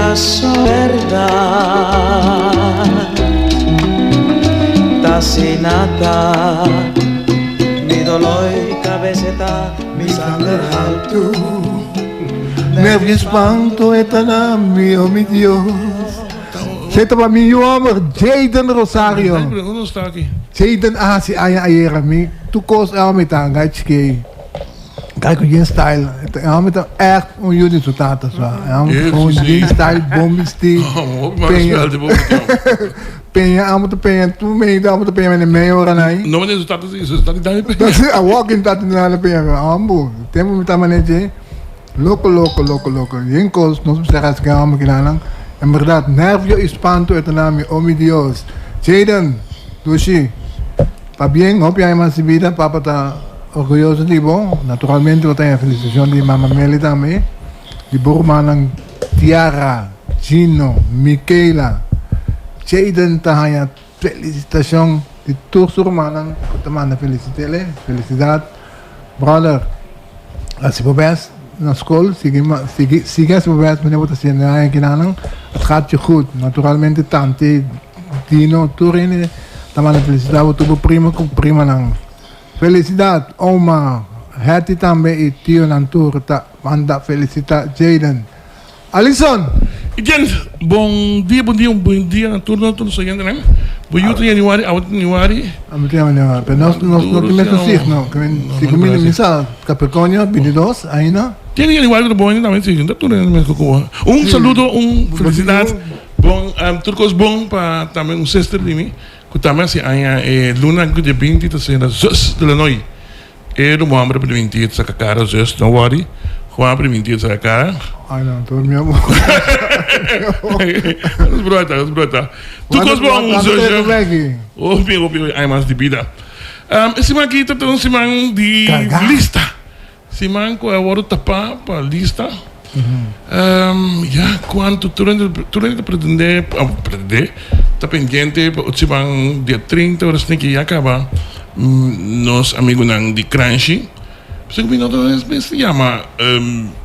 Berdad Ta asina ta Mi dolor cabeza ta Mi sanger haltu Nervio espanto e ta na mi, oh mi Dios. Esei ta pa mi yu homber, Jayden Rosario. Jayden a hasi aña ayera. Mi tur kos e homber ta gai chikei. Gai ku yen style. E homber ta ègt un yu di su tata sa. E homber ta gewoon yen style, bon bisti. Peña. Peña, amo ta peña. Tur medio amo ta peña mene medio ora nai. No mene su tata si, su tata dame peña. A walking tata dame peña. Ambo, tempo mi ta mane dje. Loko, loko, loko, loko. Yen kos nos mester hasi ku e homber kinanan. En berdad, nervio i spanto e ta na mi. O mi Dios. Jayden, dushi. Pabien, hopi aña mas di bida. Papa ta orguyoso di bo. Naturalmente bo ta haña felisitashon di Mama Meli tambe. Di bo rumannan Tiara, Gino, Michaela. Jayden ta haña felisitashon di tur su rumannan ku ta manda felisit'el. Felisidat, brother. Hasi bo best na skol, sigui sigui sigui hasi bo best manera bo ta hasiendo e aña kinanan. Het gaat je goed. Naturalmente tante Dino tur hende ta manda felisitá bo tur bo primo ku primanan. Felisidat oma Hetty tambe i tionan tur ta manda felisitá Jayden. Alison! Jen, bon dia, bon dia, un bon dia na tur nos oyentenan. Bo yu ta januari, awe ta januari. Awe ta januari, pero nos nos no tin mesun signo. Si ku mi mi sa Capricornio, bintidos, ainda. Tin januari ta bon tambe si, ta tur hende mes ku. Un saludo, un felisidat, bon tur kos bon pa tambe un sister di mi ku tambe hasi aña e luna ku dia binti ta sera zus de la noi. E ruman homber a priminti e saka kara zus no worry Juan a priminti e saka kara. Ay no tur mi amor. Nos brota nos brota. Tur kos bon zusje. Hopi hopi hopi aña mas di bida. E siman aki ta un siman di lista. Siman ku a wòrdu tapá pa lista. Ya kuantu tur hende tur hende ta pretendé pretendé ta pendiente pa otro siman dia 30 ora esaki ya kaba nos amigunan di Kranshi. Pasobra ku mi no ta mester yama.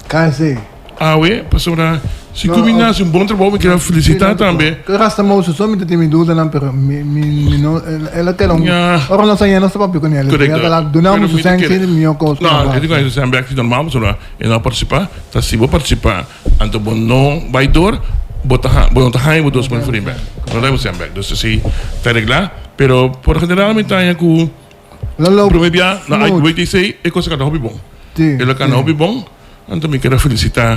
KC. Awe, pasobra si ku mi na hasi un bon trabou mi kere felisitá tambe. Ku Rasta Moses so mi ta tin mi dudanan pero mi mi no el a keda un ora nos a yena nos ta papia ku nel Korekto. El a duna su sèn si mihó kos ku No, e tin ku haña su sèn bèk si normal pasobra e no a partisipá. Ta si bo partisipá anto bo no bai dor bo ta bo no ta haña bo 2000 florin bèk. Bo no ta haña bo sèn bèk. Dus esei ta reglá pero por general mi ta haña ku promé bia na WTC e kos a kanta hopi bon. El a kanta hopi bon. Anto mi kere felicita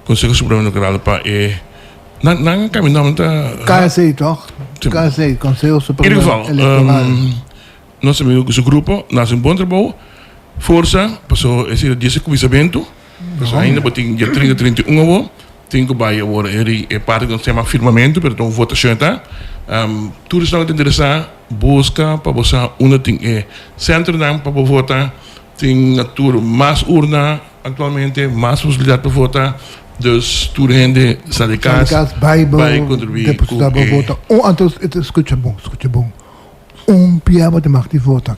Conseho Supremo Electoral pa e nan nan cambia nomber ta KSE toch? KSE, Conseho Supremo Electoral. In ieder geval, nos amigo cu su grupo nan haci un bon trabou, forsa paso esey ta dies e cuminsamento, paso ainda bo tin dia 30, 31 awor, tin cu bay awor e parti cu nos ta yama firmamento pero ta un votacion e ta, tur esnan cu ta interesa busca pa bo sa unda tin e centronan pa bo vota. Tin na tur mas urna actualmente, mas posibilidad pa vota, dus tur hende sa di cas bay contribui cu deposita bo vota. Un anto scucha bon, scucha bon, un pia bo ta mag di vota.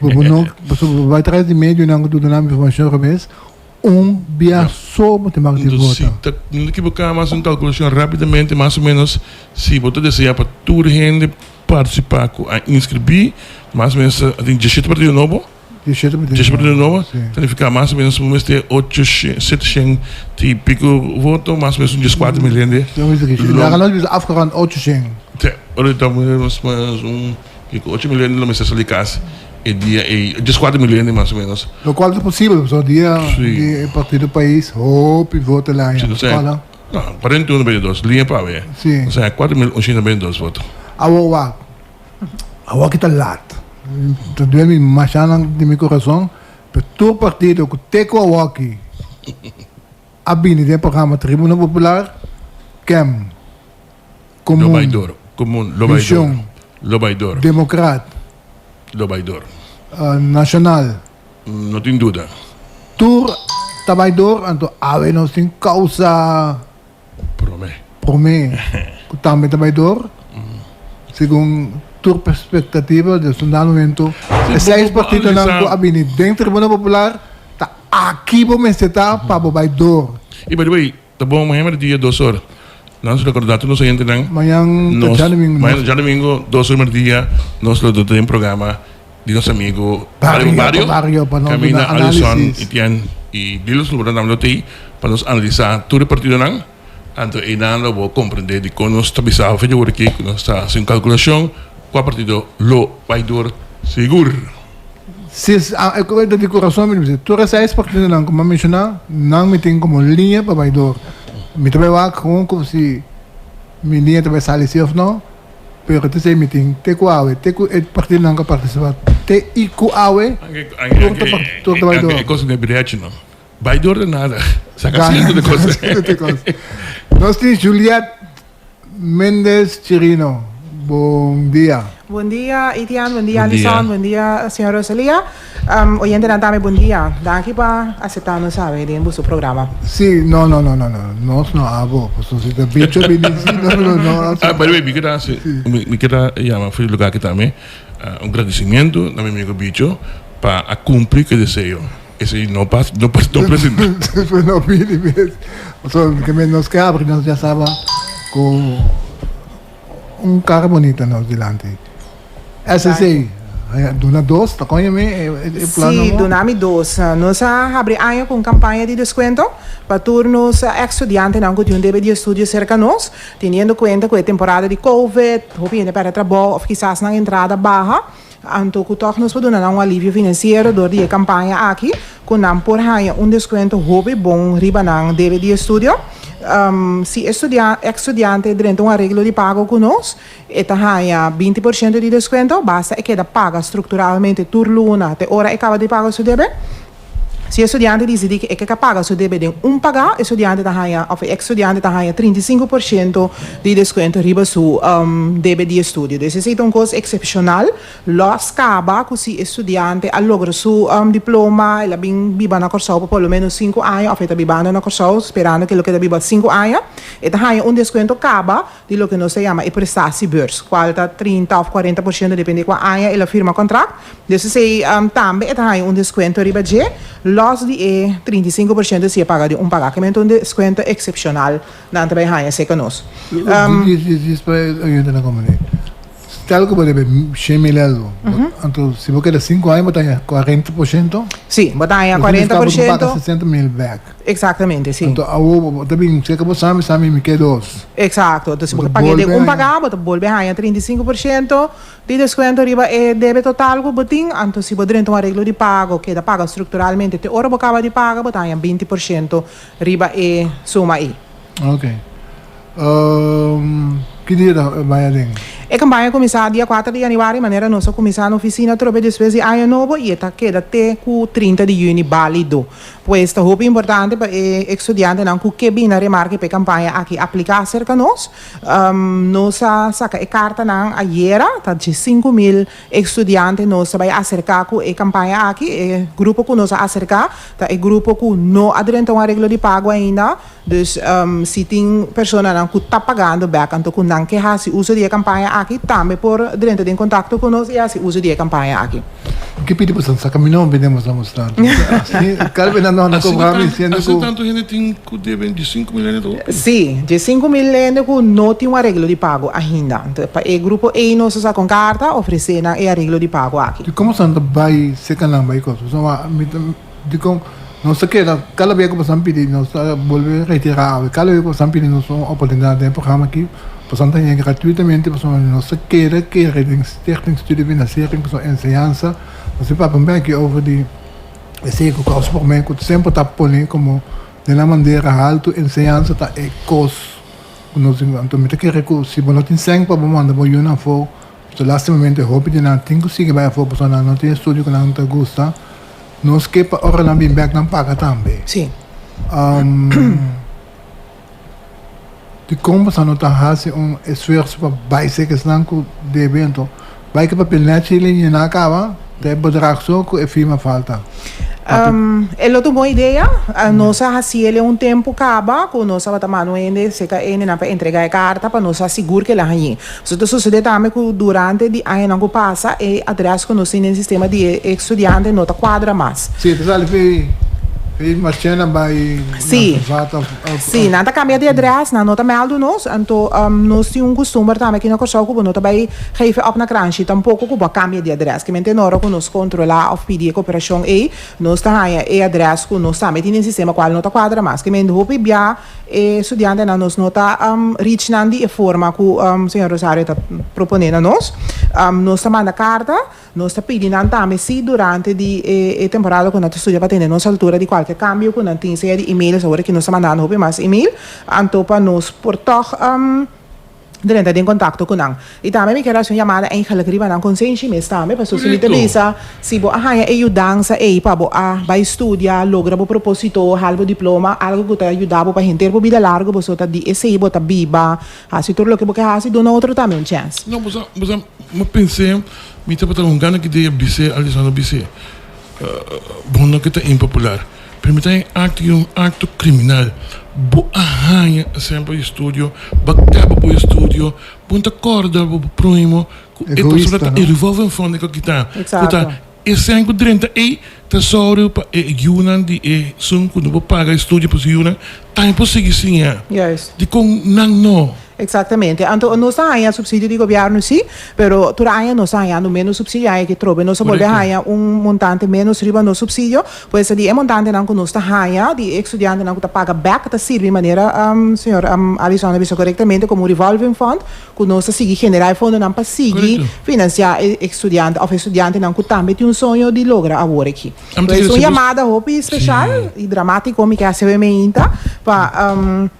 Bo no, pasobra bo bay tras di medionan cu ta duna informacion robes, un bia so bo ta mag di vota. Si ta no ta ekiboca, mas un calculacion rapidamente, mas o menos, si bo ta desea pa tur hende Participa cu a inscribi mas o menos a tin diesshete partido nobo. Diesshete partido Diesshete partido nobo ta nifica mas o menos bo mester ocho shen sete shen ti pico voto mas o menos un dieskuater mil hende. Laga nos bisa afgerond ocho shen. Si, ora ta mas o menos un pico ocho mil hende lo mester sali cas e dia ey dieskuater mil hende mas o menos. Lo cual ta posibel pasobra dia di e partido pais hopi voto la haña. No, 41 92, liña pa awe. Sí. Osea, 4192 voto. Awor wak, awor ki ta lat. Ta duel mi masha nan di mi corazon, pero tur partido cu te cu awor aki a bini den programa Tribuna Popular, kem, Lo Comun, bai dor. Comun, lo bai dor. Vision, Lo bai dor. Democrat, Lo bai dor. Nacional. No tin duda. Tur ta bai dor, anto awe nos tin causa. Prome. Prome cu tambe ta bai dor. Segun tur perspectativa des un dado momento e seis partidonan cu a bini den Tribuna Popular ta aki bo mester ta pa bo bai dor. Y by the way. Ta bon, mañana merdia dos or. Nos recorda tur nos oyentenan. Mañan ta djadomingo. Mañan ta djadomingo dos or merdia nos lo ta den programa di nos amigo Barrio pa Barrio pa nos duna análisis. Caminda Alison, Etienne y Lilo Slobodan tambe lo ta ey pa nos analisa tur e partidonan. Anto eynan lo bo comprende dicon nos ta bisa awe dje ora aki cu nos ta haci un calculacion cua partido lo bay door sigur. Si e kuenta di kurason mi ta bisa, tur e seis partidonan ku mi a menshoná, nan mi tin komo liña pa bai dor. Mi ta bai wak gewoon ku si mi liña ta bai sali si òf no, pero te esei mi tin te ku awe, te ku e partidonan ku a partisipá te i ku awe, tur ta tur ta bai dor. E kos no e brechi no. Bai dor de nada. Saka asiento de kos. Nos tin Juliet Mendez Chirino, bon dia. Bon dia Itian, bon dia Alison, bon dia señor Rosalia. Oyentenan tambe bon dia. Danki pa acepta nos awe den boso programa. Si, no no no no no, nos no abo, pasobra si ta bicho bini si no no no. Ah, by the way, mi keda hasi, mi keda yama for di lugar aki tambe un gradicimiento na mi amigo Bicho pa a cumpli cu e deseo. Esei no pas, no pas, no presenta. No bini mes. Pasobra ke men nos ke abri nos ya saba ku un kara bonita nos dilanti. SSA, duna dos, ta koña mi e plan Sí, duna mi dos. Nos a habri aña ku un kampaña di deskuento pa tur nos eks studiantenan ku tin un debe di estudio serka nos, teniendo kuenta ku e temporada di covid, hopi hende pèrdè trabou òf kisas nan entrada baha. Anto ku tòg nos por duna nan un alivio finansiero dor di e kampaña aki, ku nan por haña un deskuento hopi bon riba nan debe di estudio. Si e studia, eks studiante drenta un areglo di pago ku nos, e ta haña 20% di deskuento, basta e keda paga strukturalmente tur luna te ora e kaba di paga su debe. Si e studiante disidí ku e ke ka paga su debe den un pagá, e studiante ta haña òf e eks studiante ta haña 35% di deskuento riba su debe di estudio. Dus esei ta un kos eksepshonal. Lòs kaba ku si e studiante a logra su diploma, el a bin biba na Kòrsou pa por lo ménos sinku aña òf e ta bibando na Kòrsou sperando ku e lo keda biba sinku aña, e ta haña un deskuento kaba di loke nos ta yama e prestatiebeurs, kual ta 30 òf 40% depende kua aña el a firma kontrakt. Dus esei tambe e ta haña un deskuento riba dje, lòs di e 35% si e paga di un pagá. Kimente un deskuento eksepshonal nan ta bai haña serka nos. Djis pa e oyente nan komprendé. Stel ku bo debe shen mil euro, anto si bo keda sinku aña bo ta haña 40%? Sí, bo ta haña 40 por shento. Bo paga 60 mil bèk. Exactamente, sí. Anto awo bo ta bin serka bo sami, sami mi ke dos. Exacto. Anto si bo ke pag'é den un pagá, bo ta bolbe haña 35% di descuento riba e debe total ku bo tin. Anto si bo drenta un areglo di pago, keda paga structuralmente te ora bo kaba di paga, bo ta haña 20% riba e suma ei. Ok. Ki dia ta bai aden? E kampaña a kuminsá dia kuater di yanüari, manera nos a kuminsá na ofisina atrobe despues di Aña Nobo i e ta keda te ku 30 di yüni bálido. Pues ta hopi importante pa e estudiantenan ku ke bini na remarke pa e kampaña aki apliká serka nos. Nos a saka e kartanan ayera, ta dje 5000 estudiante nos ta bai aserká ku e kampaña aki. E grupo ku nos a aserká ta e grupo ku no a drenta un areglo di pago ainda. Dus si tin personanan ku ta pagando bèk anto ku nan ke hasi uso di e kampaña aki tambe por drenta den kontakto ku nos i hasi uso di e kampaña aki. Ke pidi boso saka mi nomber den boso mostra anto? Así kalbe nan no a kobra mi siendo ku. Asina tantu hende tin ku debe di 5000 hende ta hopi. Sí, dje 5000 hende ku no tin un areglo di pago ainda. Anto pa e grupo ei nos a saka un karta ofresé nan e areglo di pago aki. Di komo san ta bai seka nan bai kos? Pasobra mi ta. Dikon nos ta keda kada bia ku boso pidi nos ta bolbe retirá awe? Kada bia ku boso pidi nos un oportunidat den e programa aki, boso ta haña gratuitamente pasobra nos ta keda kere den Stichting Studiefinanciering pasobra enseñansa nos tin papia un beki over di esei ku kos promé ku semper ta pone komo den nan bandera haltu enseñansa ta e kos ku nos tin. Anto mi ta kere ku si bo no tin sèn pa bo manda bo yunan afó, lastimamente hopi di nan tin ku sigui bai afó pasobra nan no tin estudio ku nan ta gusta. Nos ke pa ora nan bin bek nan paga tambe. Sí. Dikon boso no ta hasi un esfuerso pa bai seka esnan ku debe anto? Bai ke papel nechi i llená kaba, ta e bedrag so ku e firma falta. E lo ta un bon idea. Nos a hasi el un tempu kaba ku nos tabata manda un hende seka e hendenan pa entregá e karta pa nos sa sigur ku el a hañ'é. So ta sosodé tambe ku durante di añanan ku pasa e adrès ku nos tin den sistema di e estudiante no ta kuadra mas. Sí, ta sali fi. E Marchena bai Sí. vat of Sí, nan ta kambia di adres, nan no ta mèldu nos, anto nos tin un kustumber tambe aki na Kòrsou ku bo no ta bai geven op na kranshi tampoko ku bo a kambia di adres. Ke mente ora ku nos kontrolá òf pidi e koperashon ei, nos ta haña e adres ku nos tambe tin den sistema kual no ta kuadra mas. Ke mente hopi bia e studiantenan nos no ta reach nan di e forma ku señor Rosario ta proponé na nos. Nos ta manda karta. Nos ta pidi nan tambe si durante di e temporada ku nan ta studia pa tene nos altura di kualke kambio ku nan tin, sea di emails, awor aki nos ta mandando hopi mas email, anto pa nos por tòg drenta den kontakto ku nan. I tambe mi kier hasi un yamada eigenlik riba nan konsenshi mes tambe, pasobra si mi ta bisa si bo a haña e yudansa ei pa bo a bai studia, logra bo proposito, hal bo diploma, algu ku ta yuda bo pa henter bo bida largu, boso ta di esei bo ta biba, hasi tur loke bo ke hasi, duna otro tambe un chèns. No, bo sa, bo sa, mi a pens'é. Mi tabata un gana ki dia bis'é, Alessandro bis'é, Bo no ke ta impopular, pero mi ta e akto i un akto kriminal. Bo a haña semper di studio, bo a kaba bo estudio, bo no ta kòrda bo próhimo ku e persona ta e revolving fund ku a kita, ku ta e sèn ku drenta ei ta sòru pa e yunan di esun ku no por paga e studio pa su yunan tambe por sigui siña. Dikon nan no? Exactamente. Anto nos ta haña subsidio di gobierno si, pero tur aña nos ta hañando menos subsidio, aña ki trobe nos a bolbe haña un montante menos riba nos subsidio, pues di e montantenan ku nos ta haña di e estudiantenan ku ta paga bek ta sirbi manera señor Alison a bisa korektamente komo un revolving fund ku nos ta sigui generá e fondonan pa sigui finansiá e estudiante òf estudiantenan ku tambe tin un soño di logra awor aki. Pues un yamada hopi speshal i dramátiko mi ke hasi awe meinta pa.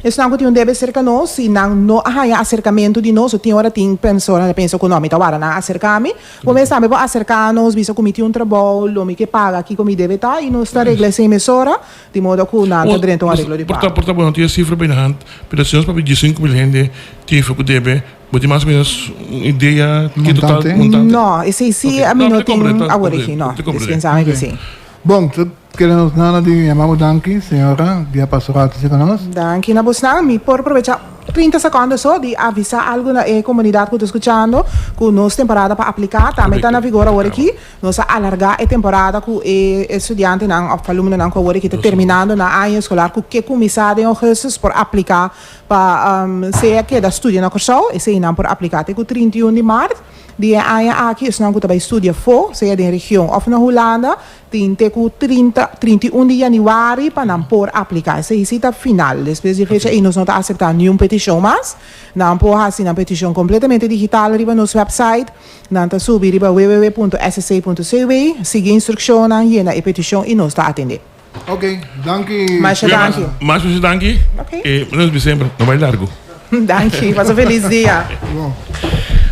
Esnan ku tin un debe serka nos, si nan no a haña aserkamentu di nos, o tin ora tin persona ta pensa ku no, mi ta wara nan aserká mi. Bo mes tambe por aserká nos, bisa ku mi tin un trabou, lo mi ke paga kiko mi debe ta, i nos ta regla esei mesora, di modo ku nan ta drenta un areglo di pago. Por ta bo no tin e sifra bei na hand, pero si nos papia diesinku mil hende tin fe ku debe, bo tin mas o menos un idea ki total montante? No, esei si mi no tin awor aki, no. Dispensame ku esei. Bon, ta keda nos nada di yama bo danki, señora, di a pasa un rato cerca nos. Danki na bosnan. Mi por probecha 30 secondo so di avisa algo na e comunidad cu ta scuchando cu nos temporada pa aplica tambe ta na vigor awor aki. Nos a alarga e temporada cu e estudiantenan of alumnonan cu awor aki ta terminando nan aña escolar cu ke cuminsa den augustus por aplica pa sea keda studia na Corsou, eseinan por aplica te cu 31 di maart. Di e aña aki esnan ku ta bai studia afó, sea den region òf na Hulanda, tin te ku 30, 31 di yanüari pa nan por apliká. Esei si ta final. Despues di e fecha ei nos no ta aseptá niun petishon mas. Nan por hasi nan petishon kompletamente digital riba nos wèpsait. Nan ta subi riba www.ssc.cw, sigui instrukshonnan, yena e petishon i nos ta atendé. Ok, danki. Masha danki. Masha masha danki. Ok. E nos bisa semper, no bai largo. Danki, pasa felis dia. Bon.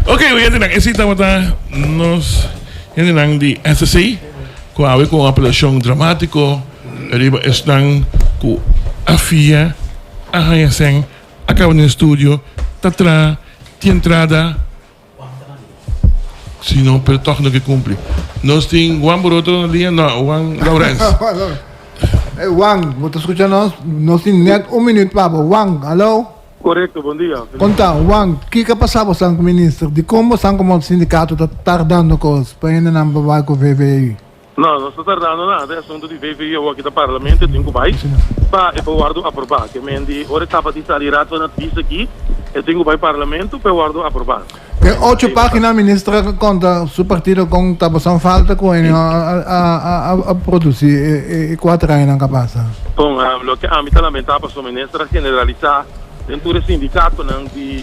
Ok, oyentenan, esei tabata nos hendenan di SSC ku awe ku un apelashon dramátiko riba esnan ku a fia, a haña sèn, a kaba den estudio, ta traha, tin entrada. Si no, pero toch no ke cumpli. Nos tin Juan Boroto na liña? No, Juan Laurens. Hey Juan, bo ta scucha nos? Nos tin net un minuut pa bo. Juan, hallo? Correcto, bon dia. Conta, Juan, kiko a pasa bo san cu minister? Dicon bo san como sindicato ta tardando cos pa hendenan pa bai cu VVI? No, no sta tardando nada. E asunto di VVI awor aki ta parlamento e tin cu bay pa e por wordo aproba. Ke men di ora e tapa di sali Raad van Advies aki, e tin cu bay parlamento pa e wordo aproba. Den ocho pagina minister a conta su partido con tabasan falta cu e a produci e cuater añanan ca pasa. Bon, loke ami ta lamenta pasobra minister a generalisa den tur e sindicatonan di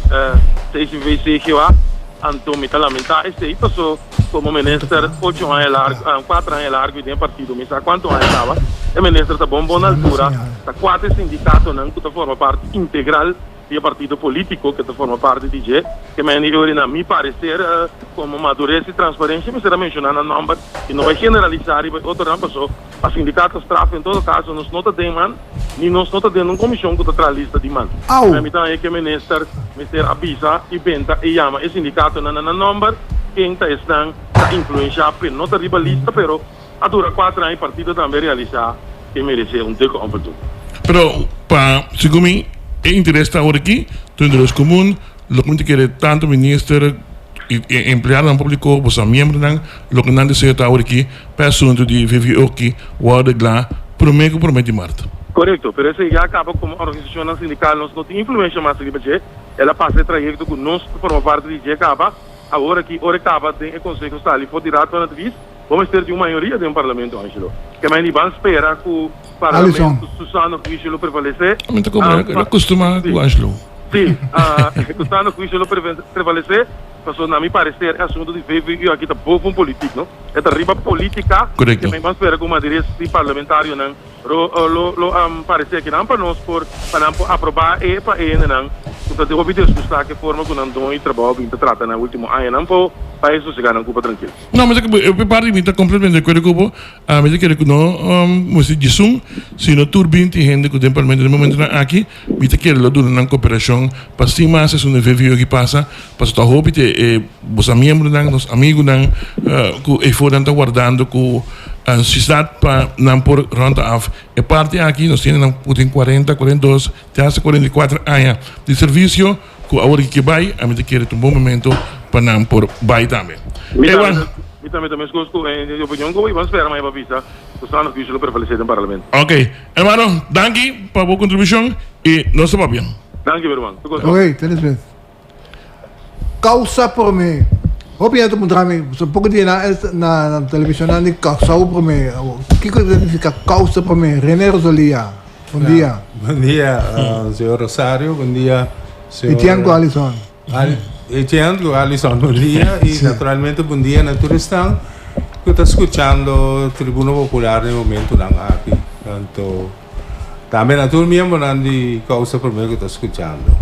CCV, CGOA, anto mi ta lamenta esey paso. Komo minister ocho aña largu, kuater aña largu i den partido mi sa kuantu aña kaba, e minister ta bon bon na altura, ta kuater sindikatonan ku ta forma parti integral di e partido politiko ke ta forma parti di dje, ke mende e ora na mi pareser komo madures i transparensia mester a menshoná nan nòmber i no bai generalisá riba e otronan paso pa sindikato straf en todo kaso nos no ta den man ni nos no ta den un komishon ku ta traha lista di man. Mi ta haña ke minister mester a bisa i benta i yama e sindikatonan na nan nòmber ken ta esnan ta influenshá p'e no ta riba lista pero a dura kuater aña i partido tambe a realisá ke meresé un dikke ònverzoek. Pero pa segun mi e interes ta awor aki ta un interes komun loke mi ta kere tanto minister i e empleadonan públiko boso miembronan loke nan deseo ta awor aki pa e asunto di VVO aki wòrdu reglá. promé ku promé di mart. Korekto, pero esei ya kaba komo organisashonnan sindikal nos no tin influensha mas riba dje, el a pasa e trayekto ku nos ta forma parti di dje kaba, awor aki ora e kaba den e konseho sali for di Raad van Advies, bo mester di un mayoria den parlamento, Angelo. Ke men di ban spera ku parlamento su sano huisio lo prevalesé. Mi ta kobra, el a kustumá ku Angelo. Sí, ku sano huisio lo prevalesé, pasobra na mi pareser e asuntu di VVU aki ta boven politiek, no? E ta riba politica. Correcto. Ke men ban spera ku madires di parlamentarionan lo lo lo parece aki nan pa nos por pa nan por aproba e pa e hendenan ku ta hopi disgusta ku e forma ku nan doño di trabou bin ta trata nan ultimo añanan po pa e sosega nan cupa trankil. No, mi ta e parti mi ta completamente de acuerdo ku bo. Mi ta kere ku no mester djisun sino tur binti hende ku den parlamento den momentonan aki mi ta kere lo duna nan koperashon pa sin mas esun den VVU aki pasa pasobra ta hopi te e boso miembronan nos amigunan ku eyfor nan ta wardando ku ansiedad pa nan por rond af e parti aki nos tin nan ku tin kuarenta, 42 te hasta 44 aña di servisio Ku awor ki ke bai, ami ta kere ta un bon momento pa nan por bai tambe. Mi tambe mi tambe ta meskos ku e opinion ku bo i ban spera maña pa bisa ku sano huisio lo prevalesé den parlamento. Ok, hermano, danki pa bo kontribushon i nos ta papia. Danki mi ruman. Tur kos bon. Ok, te despues. Kousa promé. Hopi hende ta puntra mi, pasobra poko dia nan es na televishon nan di kousa promé. Kiko ta significa kousa promé? Rene Rosalia. Bon dia. Bon dia, señor Rosario. Bon dia, señor. Etienne ku Alison. Etienne ku Alison, bon dia. I naturalmente bon dia na tur esnan ku ta skuchando Tribuna Popular den e momentunan aki. Anto tambe na tur miembronan di Kousa Promé ku ta skuchando.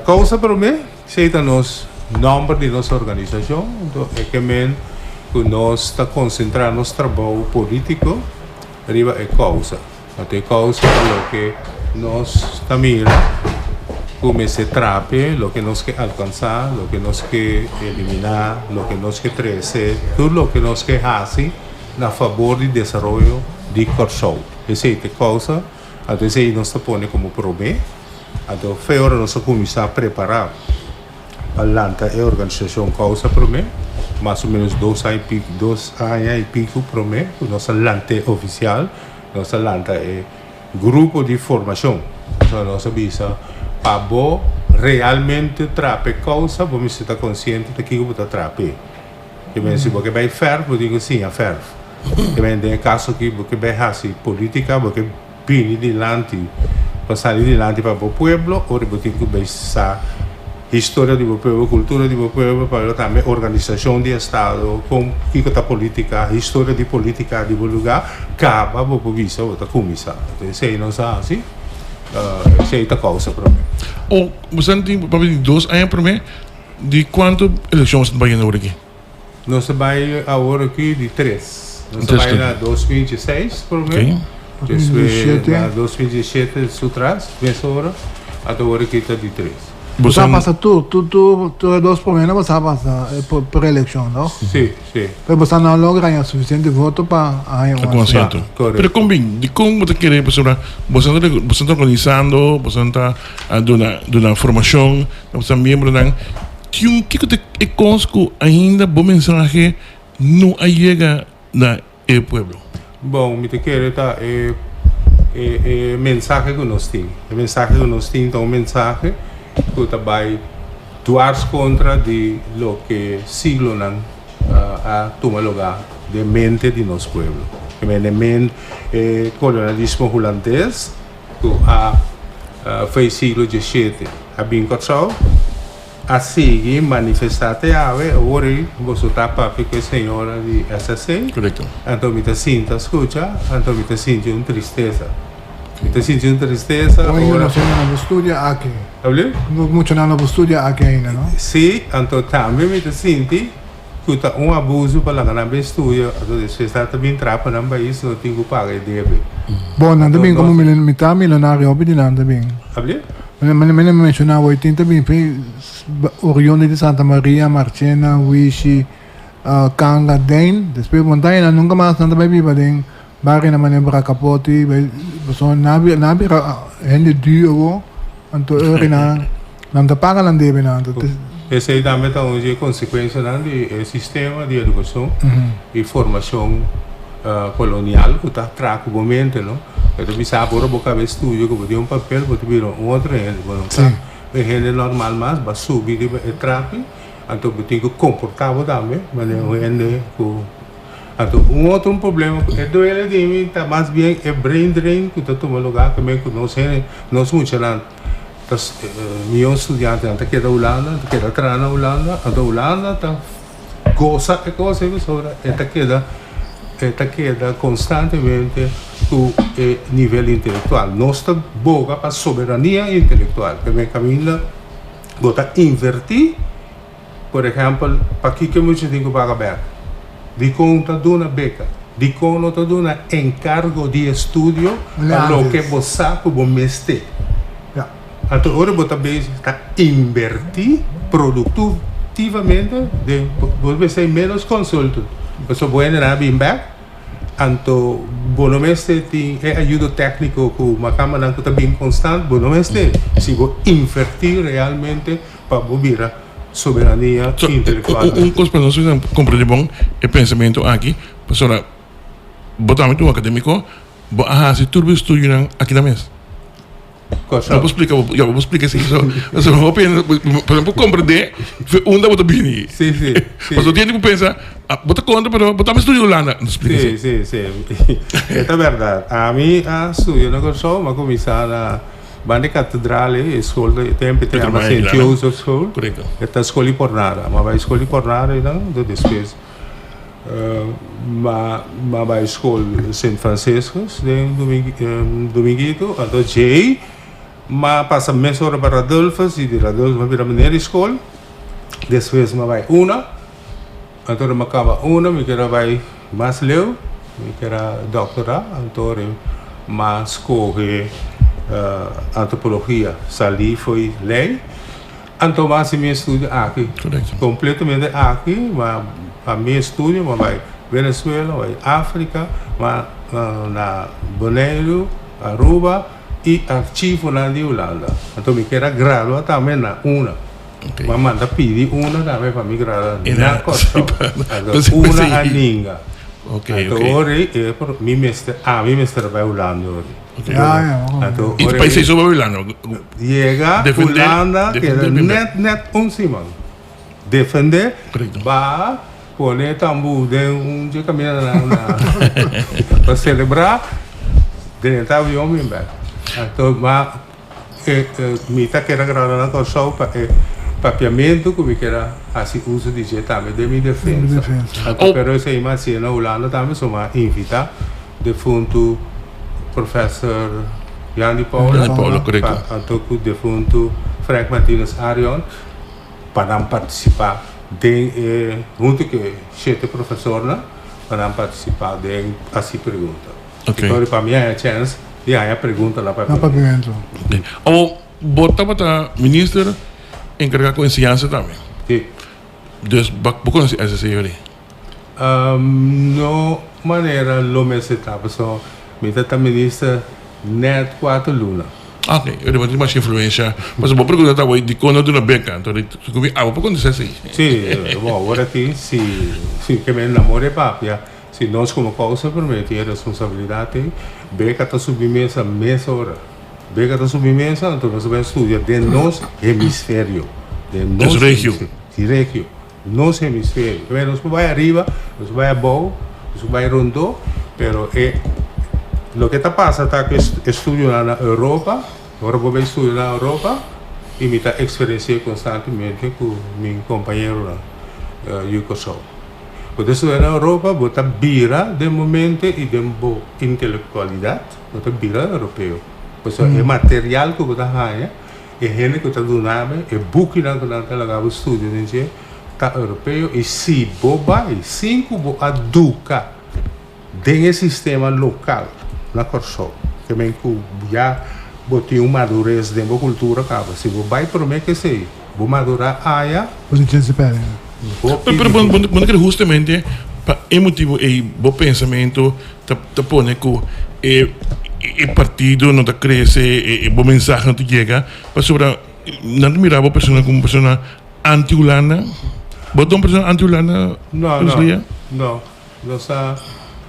Kousa Promé, esei ta nos nòmber di nos organisashon. Anto e ke men ku nos ta konsentrá nos trabou polítiko. Riba e kousa. Anto e kousa ta loke nos ta mira ku mester trape, loke nos ke alkansá, loke nos ke eliminá, loke nos ke trese, tur loke nos ke hasi na fabor di desaroyo di Kòrsou. Esei ta e kousa, anto esei nos ta pone komo promé. Anto fe ora nos a kuminsá prepará. Pa lanta e organisashon Kousa Promé, mas o ménos dos aña i piku, dos aña i piku promé ku nos a lant'é ofisial, nos a lanta e grupo di formashon. Pasobra nos a bisa, pa bo realmente trapa e kousa, bo mester ta konsiente ta kiko bo ta trap'é. Ke men si bo ke bai fèrf, bo tin ku siña fèrf. Ke men den e kaso aki bo ke bai hasi politika, bo ke. Bini dilanti pa sali dilanti pa bo pueblo ora bo tin ku bay sa historia di bo pueblo, kultura di bo pueblo, pero tambe organisashon di estado, kon kiko ta politika, historia di politika di bo luga, kaba bo por bisa bo ta kuminsá. Enton esei nos a hasi, esei ta kousa promé. O bo sa tin papia di dos aña promé, di kuantu elekshon bo sa ta bayendo awor aki? Nos ta bai awor aki di tres. Nos ta bai na 2016 prome, despues na 2017 su tras, mes ora, ata awor aki ta di tres. Bo sa pasa tur, tur, tur, tur e dos prome no bo sa pasa e preeleccion, no? Si, si. Pero bo sa no logra haña suficiente voto pa haña un asiento. Correcto. Pero kon bin? Dikon bo ta kere pasobra bo sa bo sa ta organisando, bo sa ta duna duna formacion na bo sa miembronan. Tin kiko ta e kos ku ainda bo mensahe no a yega na e pueblo? Bon, mi ta kere ta e e mensahe ku nos tin. E mensahe ku nos tin ta un mensahe ku ta bai dwars kontra di loke siglonan a tuma lugá den mente di nos pueblo. Den e kolonialismo hulandes ku a fei siglo diesshete a bin Kòrsou. A sigui manifestá te awe, awor ei boso ta papia ku e señora di SSC. Korekto. Anto mi ta sinta skucha, anto mi ta sinti un tristesa. Mi ta sinti un tristesa Ora ora. muchanan no por studia aki. Abli? Muchanan no por studia aki ainda, no? Sí, anto tambe mi ta sinti ku ta un abuso pa laga nan bin studia, anto despues nan ta bin traha pa nan pais, no tin ku paga e debe. Bon, nan ta Anto bin komo nos. milionario, mitad milonario hopi di nan ta bin. Abli? Manera mi menciona awor tin ta bin fi oriundo di Santa Maria, Marchena, Wishi, Kanga, Den. Despues montañanan nunca mas nan ta bay biba den barionan manera Bracapoti, pasobra nan a bira hende duur awor, anto e ora nan nan ta paga nan debenan. Esey tambe ta un di e consecuencianan di e sistema di educacion y formacion. Kolonial ku ta traha ku bo mente no. E ta bisa bo ora bo kaba e studio ku bo tin un papel bo ta bira un otro hende. Bo no ta un hende normal mas, bo a subi riba e trapi anto bo tin ku komportá bo tambe manera un hende ku. Anto un otro un problema ku e duele di mi ta mas bien e brain drain ku ta tuma lugá tambe ku nos hende nos muchanan ta mion studiantenan ta keda Hulanda ta keda traha na Hulanda anto Hulanda ta gosa e kos ei pasobra e ta keda e ta keda konstantemente ku e nivel intelektual. Nos ta boga pa soberania intelektual p'e kaminda bo ta invertí. Por ehèmpel, pakiko e mucha tin ku paga bèk? Dikon ta duna beka? Dikon no ta duna enkargo di estudio pa loke bo sa ku bo mester? Anto ora bo ta bezig ta inbertí produktivamente den bo mester ménos consultant pasobra bo hende nan a bin bèk anto bo no mester tin e ayudo tèkniko ku makamanan ku ta bin konstant bo no mester si bo invertí realmente Pa bo bira soberania intelektual. Un kos pa nos komprende bon e pensamentu aki, pasobra bo tambe ta un akademiko, bo a hasi tur bo estudionan aki na mes. Kòrsou. Bo por splika, ya bo por splika esei. Pasobra hopi hende pa nan por komprende fe unda bo ta bini. Si, si, si. Pasobra tin hende ku pensa, bo ta kontra pero bo tambe studia Hulanda. No splika esei. Si, si, si. E ta bèrdat. Ami a studia na Kòrsou, mi a kuminsá na. Banda e katedral ei, e skol ta e tempu e ta yama Sint Joseph School. E ta skol di Pornada. Mi a bai skol di Pornada einan, anto despues mi a bai skol Sint Franciscus den Dominguito. Anto djei mi a pasa mesora pa Radulphus i di Radulphus mi a bira meneer di skol. Despues mi a bai una. Anto ora mi a kaba una mi kier a bai mas leu, mi kier a doktora, anto ora mi a skohe antropologia, salí fo'i lei, anto mi a hasi mi estudio aki, kompletamente aki, ma pa mi estudio mi a bai Venezuela, mi a bai Afrika, mi a na Boneiru, Aruba i archivonan di Hulanda, anto mi kier a gradua tambe na una. Okay. M'a manda pidi una tambe pa mi grada na Kòrsou. Anto una a ninga. Okay, Anto okay. ora e por mi mester ami mester bai Hulanda ora. Okay. Ja, ja. Anto I ora país ei so bai Hulanda. Yega Defende, Hulanda defende keda primer. net net un siman. Defende Correcto. ba pone tambu den un dje kaminda na na pa selebrá drenta avion bin bek. Anto ma Mi ta keda grada na Kòrsou pa e papiamentu ku mi kier a hasi uso di dje tambe den mi defensa. Anto pero esei mi a hasié na Hulanda tambe, so mi a invitá defuntu Professor Jan di Paula anto ku defuntu Frank Martinus Arion pa nan partisipá den e huntu ku e shete profesornan pa nan partisipá den hasi pregunta. Ok. Pa mi haña chèns di haña pregunta na Na papiamentu. papiamentu. Ok. Awor, bo tabata minister enkargá ku enseñansa tambe. Si. Dus bo bo konosé SSC yori? No manera lo mester ta, pasobra mi ta ta minister nèt kuater luna. Ah, ok. Yori bo tin masha influensha. Pasobra bo pregunta ta awor dikon no duna beka. Anto di ku mi abo por kontestá esei. Si, bo awor aki si si ke mi namora e papia. Si nos komo kousa promé tin e responsabilidat ei, beka ta subi mesa mesora. Beka ta subi mesa, anto nos ta bai studia den nos hemisferio. Den nos regio. Si regio. Nos hemisferio. Primer nos por bai ariba, nos por bai abou, nos por bai rondó, pero e loke ta pasa ta ku e estudionan na Europa, ora bo bai studia na Europa, i mi ta eksperensi'é konstantemente ku mi kompañeronan yu Kòrsou. Bo ta estudia na Europa, bo ta bira den bo mente i den bo intelektualidat, bo ta bira europeo. Pasobra e material ku bo ta haña, e hende ku ta duna bo, e bukinan ku nan ta laga bo studia den dje, ta europeo. I si bo bai sin ku bo a duka den e sistema lokal na Kòrsou, ke men ku ya bo tin un madures den bo kultura kaba, si bo bai promé ku esei, bo madurá aya. Bo tin chens di pèrdè. Hopi Pero bo bo no kere hustamente pa e motibu ei bo pensamentu ta ta pone ku e e partido no ta krese, e bo mensahe no ta yega, pasobra nan ta mira bo persona komo un persona anti-Hulanda. Bo ta un persona anti-Hulanda, No, no, Rosalia? no. Nos a.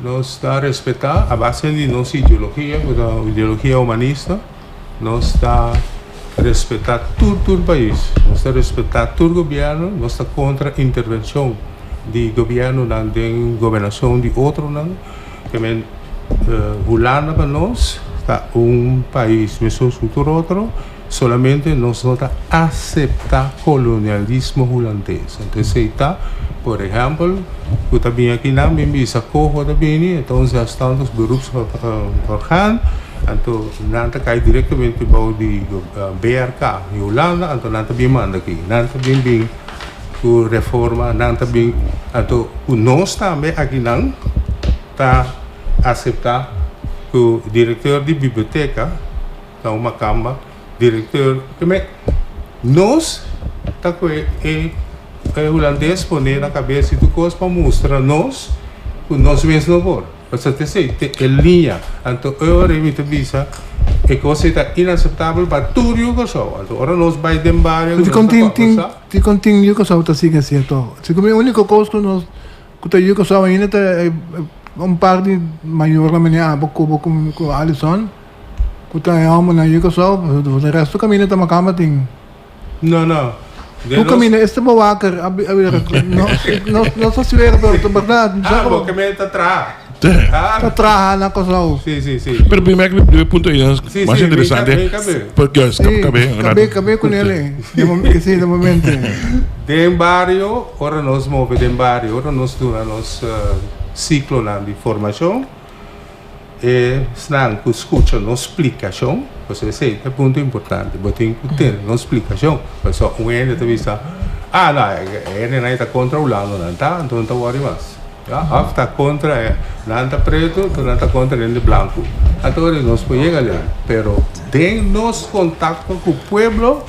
Nos ta respetá a base di nos ideologia, ku ta un ideologia humanista, nos ta respetá tur tur pais, nos ta respetá tur gobièrnu, nos ta kontra intervenshon di gobièrnunan den gobernashon di otronan. Ke men Hulanda pa nos ta un pais meskos ku tur otro, solamente nos no ta aseptá kolonialismo hulandes. Anto esei ta, por ehèmpel, ku ta bini akinan bin bisa koho ta bini, e ta un zelfstandig beroepsorgaan, anto nan ta kai direktamente bou di BRK di Hulanda, anto nan ta bin manda aki, nan ta bin bin ku reforma nan ta bin anto ku nos tambe akinan ta asepta ku direkteur di biblioteka ta un makamba direkteur keme nos ta kue e hulandes pone na kabes i tur kos pa mustra nos ku nos mes no por. Pasobra ta esei te e liña. Anto e ora ei mi ta bisa e kos ei ta inaseptabel pa tur yu Kòrsou. Anto ora nos bai den bario ku nos ta kòmbersá. Dikon tin yu Kòrsou ta sigui así ato? Segun mi e úniko kos ku nos ku ta yu Kòrsou ainda ta un par di mayornan manera abo ku bo ku Alison ku ta e hòmbernan yu Kòrsou pasobra e resto kaminda ta makamba tin. No, no. De Hoe camina este bewaker? A bira, no, no, no ta sfera, pero ta berdad. Ah, bo ke men ta traha. Ah. Ta traha na Kòrsou. Sí, sí, sí. Pero primer que primer punto ahí es Sí, más sí, interesante. mi cabe, mi Porque Sí, cabe, cabe, cabe con él. De momento, sí, de momento. Den bario, ora nos move den bario, ora nos duna nos ciclonan di formacion, Esnan ku skucha nos splikashon, pasobra esei ta e punto importante, bo tin ku tene nos splikashon, pasobra un hende ta bisa, ah no, e hendenan ei ta kontra hulandonan, ta, anto no ta wòri mas, ya, òf ta kontra e, nan ta pretu, anto nan ta kontra hende blanku, anto ora nos por yega lei, pero den nos kontakto ku pueblo,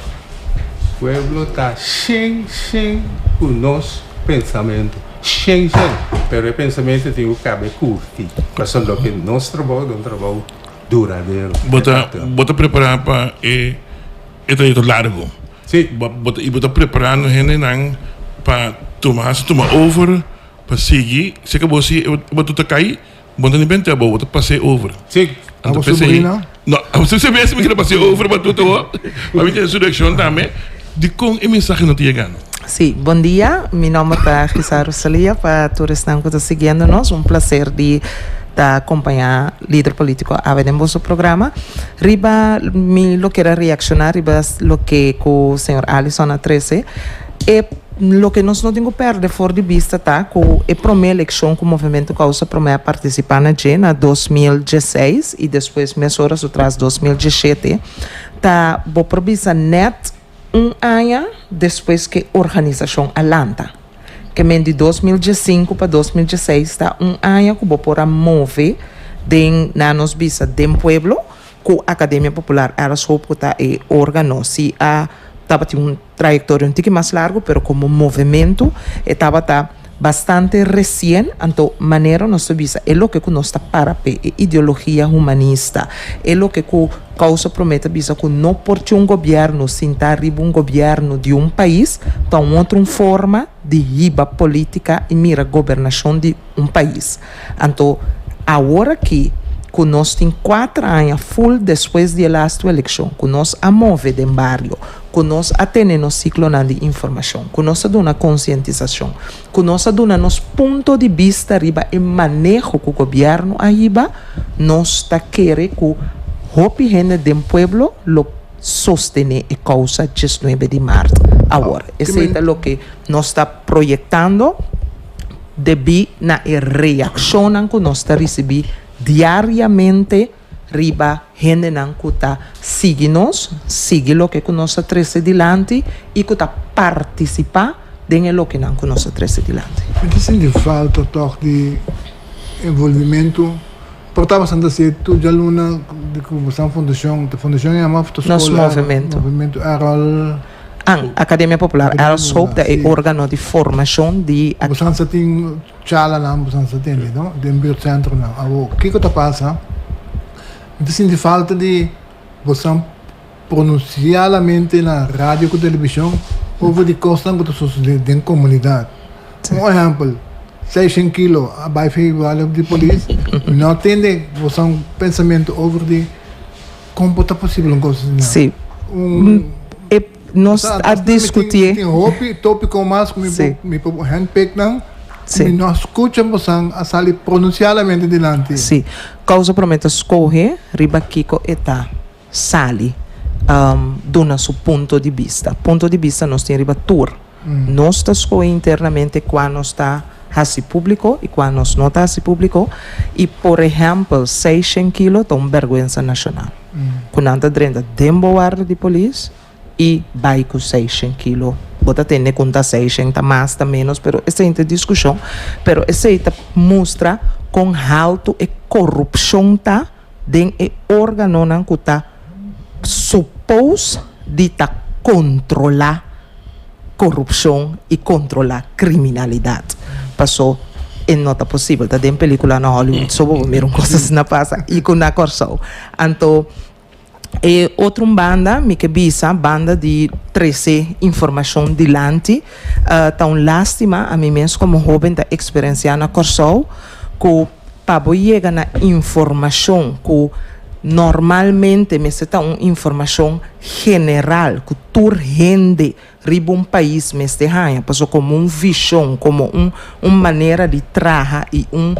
pueblo ta shen shen ku nos pensamentu. Shen shen, pero e pensamentu tin ku kabe kurti, pasobra loke nos trabou ta un trabou duradero. Bo ta bo ta prepará pa e e trayekto largu. Sí. Bo bo ta i bo ta preparando hendenan pa tuma hasi tuma over pa sigui si ke bo si e batuta kai bo no ta ni benta bo, bo ta pas'é over. Sí. Anto Abo p'esei sobrina? no abo si mes mi kere pas'é over batuta bo pa mi tene su reakshon tambe dikon e mensahe no ta yegando. Sí, bon dia. Mi nomber ta Gisa Rosalia. Pa tur esnan ku ta siguiendo nos, un placer di ta acompaña lider politico awe den boso programa. Riba mi lo kier a reacciona riba loke ku señor Alison a trece. E loke nos no tin ku perde for di bista ta ku e prome eleccion ku Movemento Causa Prome a participa na dje na 2016 y despues mesora su tras 2017 ta bo por bisa net Un aña despues ku e organisashon a lanta, ke men di 2015 pa 2016 ta un aña ku bo por a move den, na nos bisa, den pueblo ku Akademia Popular Alice Hope ku ta e organo. Si a tabatin un trayektoria un tiki mas largu pero komo movementu e tabata bastante resien, anto manera nos ta bisa e loke ku nos ta para p'e, e ideologia humanista, e loke ku Kousa Promé ta bisa ku no por tin un gobièrnu sintá riba un gobièrnu di un pais ta un otro un forma di hiba polítika i mira gobernashon di un pais. Anto awor aki ku nos tin kuater aña ful despues di e lastu elekshon ku nos a move den bario, ku nos a tene nos siklonan di informashon, ku nos a duna konsientisashon, ku nos a duna nos punto di bista riba e maneho ku gobièrnu a hiba, nos ta kere ku hopi hende den pueblo lo sostené e kousa diesnuebe di mart awor. Esei ta loke nos ta proyektando debí na e reakshonnan ku nos ta risibí diariamente riba hendenan ku ta sigui nos, sigui loke ku nos ta trese dilanti i ku ta partisipá den e lokenan ku nos ta trese dilanti. Mi ta sinti falta tòg di envolvimentu. Por ta bastante así tur djaluna di ku bo sta fundashon, ta fundashon yama òf ta Nos skola? movementu. Movementu Errol. An, Akademia Popular Akademia Errol Soap ta Popular, e sí. órgano di formashon di. Bo sa tin Chalanan boso sa tende no den buurtcentronan. Awor kiko ta pasa? Mi ta sinti falta di boso pronuncialamente na radio ku televishon over di kosnan ku ta sosode den komunidat. Un ehèmpel, 600 kilo a bai fi wale di polis. Mi no a tende boso un pensamentu over di kon por ta posibel un kos asina. Sí. Un E nos a diskutié. Tin hopi tópiko mas ku mi por mi por handpick nan ku mi no a skucha boso a sali pronunsiadamente dilanti. Sí. Kousa promé ta skohe riba kiko e ta. Sali duna su punto di bista. Punto di bista nos tin riba tur. Nos ta skohe internamente kua nos ta hasi públiko i kua nos no ta hasi públiko. I por ehèmpel seishen kilo ta un bèrgwensa nashonal. Ku nan ta drenta den bo warda di polis i bai ku seishen kilo. Bo ta tende ku ta seishen, ta mas, ta ménos, pero esei ta diskushon. Pero esei ta mustra kon haltu e korupshon ta. Den e organonan ku ta supos di ta kontrolá korupshon i kontrolá kriminalidat. Pasó e no ta posibel. Ta den pelikula na Hollywood so bo por mira un kos asina pasa i ku na Kòrsou. Anto e otro un banda mi ke bisa banda di trese informashon dilanti ta un lástima ami mes komo hóben ta eksperensiá na Kòrsou ku Pa bo yega na informashon ku normalmente mester ta un informashon general ku tur hende riba un pais mester haña, pasobra komo un vishon, komo un un manera di traha i un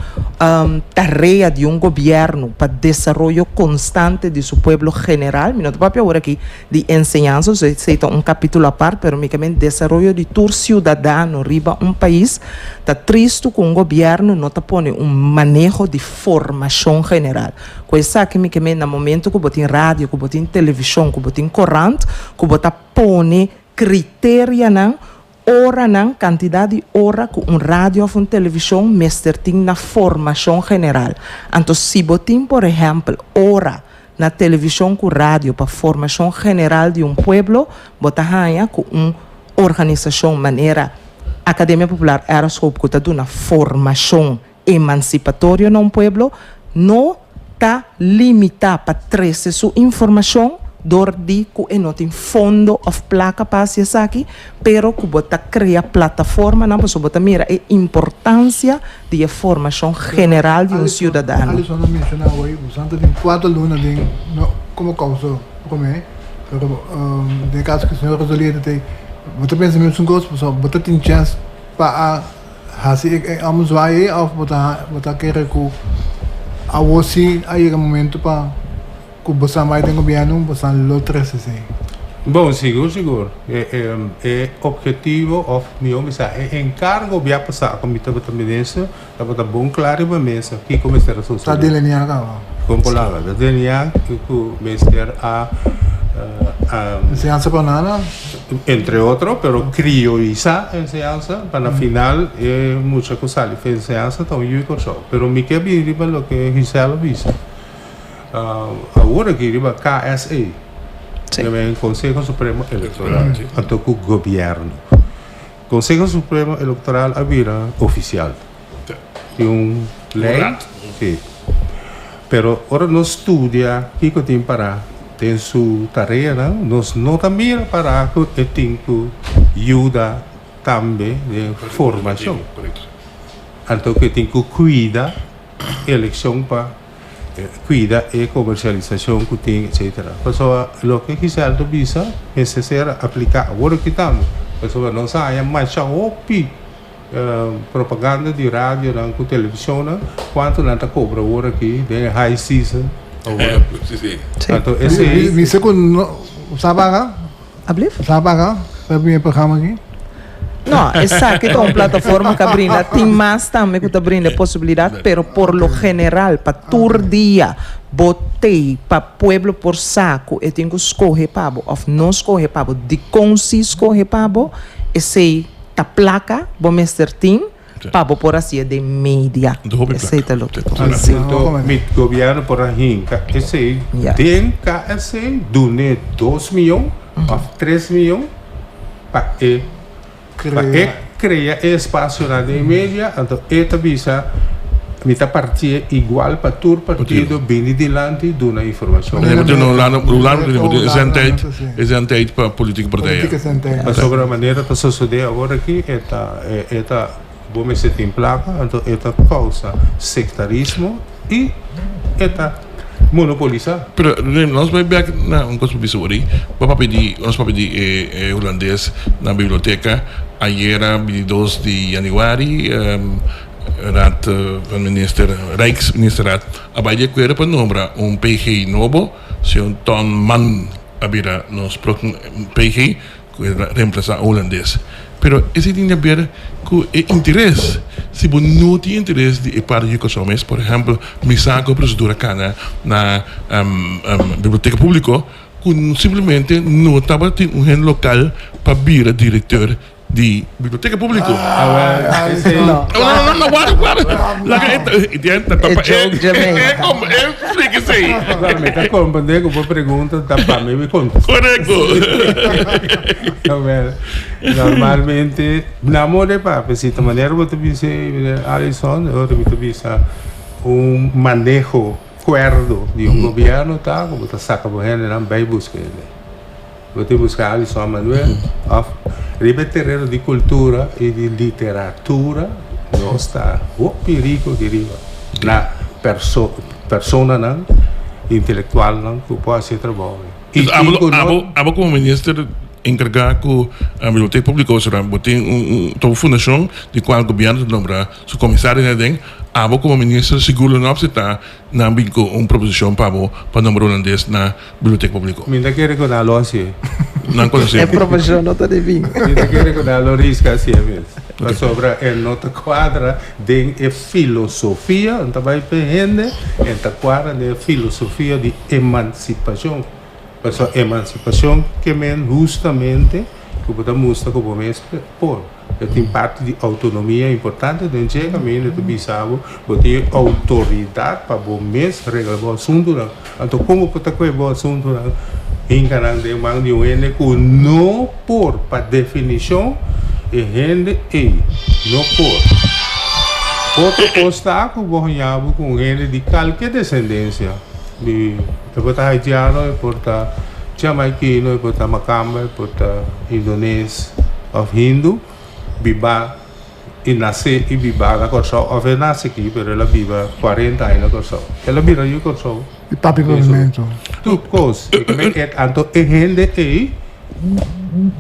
tarea di un gobièrnu pa desaroyo konstante di su pueblo general, mi no ta papia awor aki di enseñansa, esei ta un kapítulo apart, pero mi ke men desaroyo di tur siudadano riba un pais, ta tristu ku un gobièrnu no ta pone un maneho di formashon general. Ku esaki mi ke men na momento ku bo tin radio, ku bo tin televishon, ku bo tin korant, ku bo ta pone kriterianan, oranan, kantidat di ora ku un radio òf un televishon mester tin na formashon general. Anto si bo tin por ehèmpel ora na televishon ku radio pa formashon general di un pueblo, bo ta haña ku un organisashon manera Akademia Popular Erashoop ku ta duna formashon emansipatorio na un pueblo no ta limitá pa trese su informashon dor di ku e no tin fondo òf plaka pa hasi esaki, pero ku bo ta krea plataformanan pasobra bo ta mira e importansia di e formashon general di un siudadano. Alison a menshoná awor, boso ta tin kuater luna den no komo kousa promé, pero den e kaso ku señor Rosalia ta tei, bo ta pensa mesun kos pasobra bo ta tin chèns pa a Hasi e amo zwaai ei of bo ta bo ta kere ku awor si a yega momento pa ku bo sa bai den gobièrnu bo sa lo trese esei? Bon, sigur sigur. E e ophetivo òf mihó bisa e enkargo bia pasá ku mi tabata minister tabata bon kla riba mesa kiko mester a Ta sosodé. delineá kaba. Kon palabra, ta delineá ku mester a a. Enseñansa pa nada. Entre otro, pero krioisá enseñansa pa na final e mucha ku sali for enseñansa ta un yu di Kòrsou. Pero mi ke bini riba loke Giselle a bisa awor aki riba KSE, Konseho Supremo Elektoral, anto ku gobièrnu. Konseho Supremo Elektoral a bira ofisial. Tin un lei, sí. Pero ora nos studia kiko tin pará den su tareanan, nos no ta mira pará ku e tin ku yuda tambe den formashon. Anto ku e tin ku kuida elekshon pa kuida e komersialisashon ku tin etsetera. Pasobra loke Giselle ta bisa mester ser apliká awor aki tambe. Pasobra nos a haña masha hopi. Propaganda di radionan ku televishonnan, kuantu nan ta kobra awor aki den e high season awor. Anto esei. Mi sa ku no sa paga? Ablief? Sa paga pa e programa aki? No, esaki ta un plataforma ku a brinda. Tin mas tambe ku ta brinda e posibilidat, pero por lo general pa tur dia bo tei pa pueblo por sa ku e tin ku skohe pa bo òf no skohe pa bo, dikon si skohe pa bo, esei. Ta plaka bo mester tin pa bo por hacié den media. Esey ta loke ta pasa. Anto mi gobierno por a hinca esey den KSC dune dos miyon of tres miyon pa e pa e crea e espacionan den media anto e ta bisa Mi ta partié igual pa tur partido bini dilanti duna informashon. E zendtijd pa politieke partijen. Pasobra manera ta sosodé awor aki e ta e ta. Bo mester tin plaka, anto e ta kousa sektarismo i e ta monopolisá. Pero nos bai bek na un kos ku bisa ori, bo papia di, nos papia di e hulandes na biblioteka ayera 22 di yanüari, Raad van Minister, Rijksministerraad a bai di akuerdo pa nombra un PG nobo, señor Ton Mann a bira nos próksimo PG. Ku e reemplasa hulandes. Pero esei tin di haber ku e interes. Si bo no tin interes di e parti di Kòrsou mes, por ehèmpel, mi sa ku e prosedura kana na Biblioteka Públiko ku simplemente no tabatin un hende lokal pa bira direkteur di Biblioteka Públiko. Awel, esei. No, no, no, no, wara, wara. Laga e, E joke dje mei. E splika esei. Claro, mi ta comprende cu bo pregunta ta pa mi mi contesta. Correcto. Awel, normalmente, na modo de papia, si ta manera bo ta bisa, meneer Alison, ora mi ta bisa un maneho cuerdo di un gobierno ta cu bo ta saca bo hendenan bay busca hende. Bo tin busca Alison Manuel of riba e tereno di cultura y di literatura nos ta hopi rico di riba na perso personanan intelectualnan cu por haci e trabou y tin cu no. Abo como minister encarga cu biblioteca publico bo tin un un fundacion di cual gobierno ta nombra su comisario aden abo como minister sigur lo no acepta nan bin cu un proposicion pa bo pa nombra hulandes na Biblioteca Publico. Mi ta kere ku nan lo hasié. Nan konosé. E proposishon no ta di bin. Mi ta kere ku nan lo riska hasié mes. Pasobra e no ta kuadra den e filosofia, no ta bai p'e hende, e ta kuadra den e filosofia di emansipashon. Pasobra emansipashon ke men hustamente ku bo ta mustra ku bo mes por. E tin parti di outonomia importante den dje kaminda ta bisa bo, bo tin e outoridat pa bo mes regla bo asuntunan. Anto kon bo por ta kohe bo asuntunan hinka nan den man di un hende ku no por, pa definishon e hende ei no por. Otro kos ta ku bo haña bo ku un hende di kalke desendensia, di e por ta haitiano, e por ta jamaikino, e por ta makamba, e por ta indones. Of hindu biba i nase i biba na Kòrsou of e nase aki pero el a biba 40 aña na Kòrsou. El a bira yu Kòrsou. I papia papiamentu. Tur kos. Anto e hende ei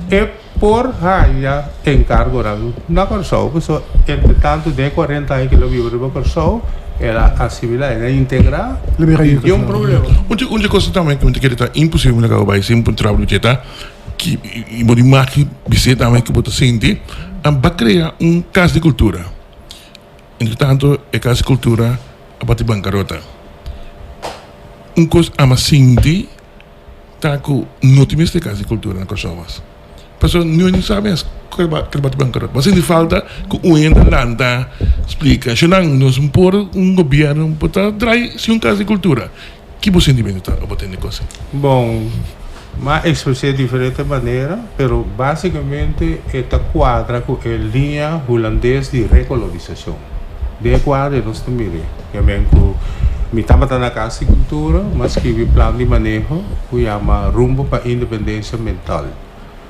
e por haña enkargonan na Kòrsou pasobra entre tantu den e 40 aña ku el a biba riba Kòrsou el a asimilá, el a integrá i niun problema. Un di kos tambe ku mi ta kere ta imposibel mi ta kaba bai sin puntra bo ta. Ki i bo di maki bis'é tambe ku bo ta sinti, ba krea un kas di kultura. Entretanto e kas di kultura a bati bankarota. Un kos ama sinti ta ku no tin mester kas di kultura na Kòrsou mas. Pasobra niun hende sa mes ku el bati bankarota. Bo a sinti falta ku un hende lanta splika, Shonnan nos no por un gobièrnu por ta drai sin un kas di kultura. Ki bo sintimentu ta abo tende kos? Bon, m'a ekspres'é diferente manera, pero básikamente e ta kuadra ku e liña hulandes di rekolonisashon. Den e kuadro ei nos ta mir'é. Ke men ku mi tabata na Kas di Kultura, m'a skibi plan di maneho ku yama Rumbo pa Independensia Mental.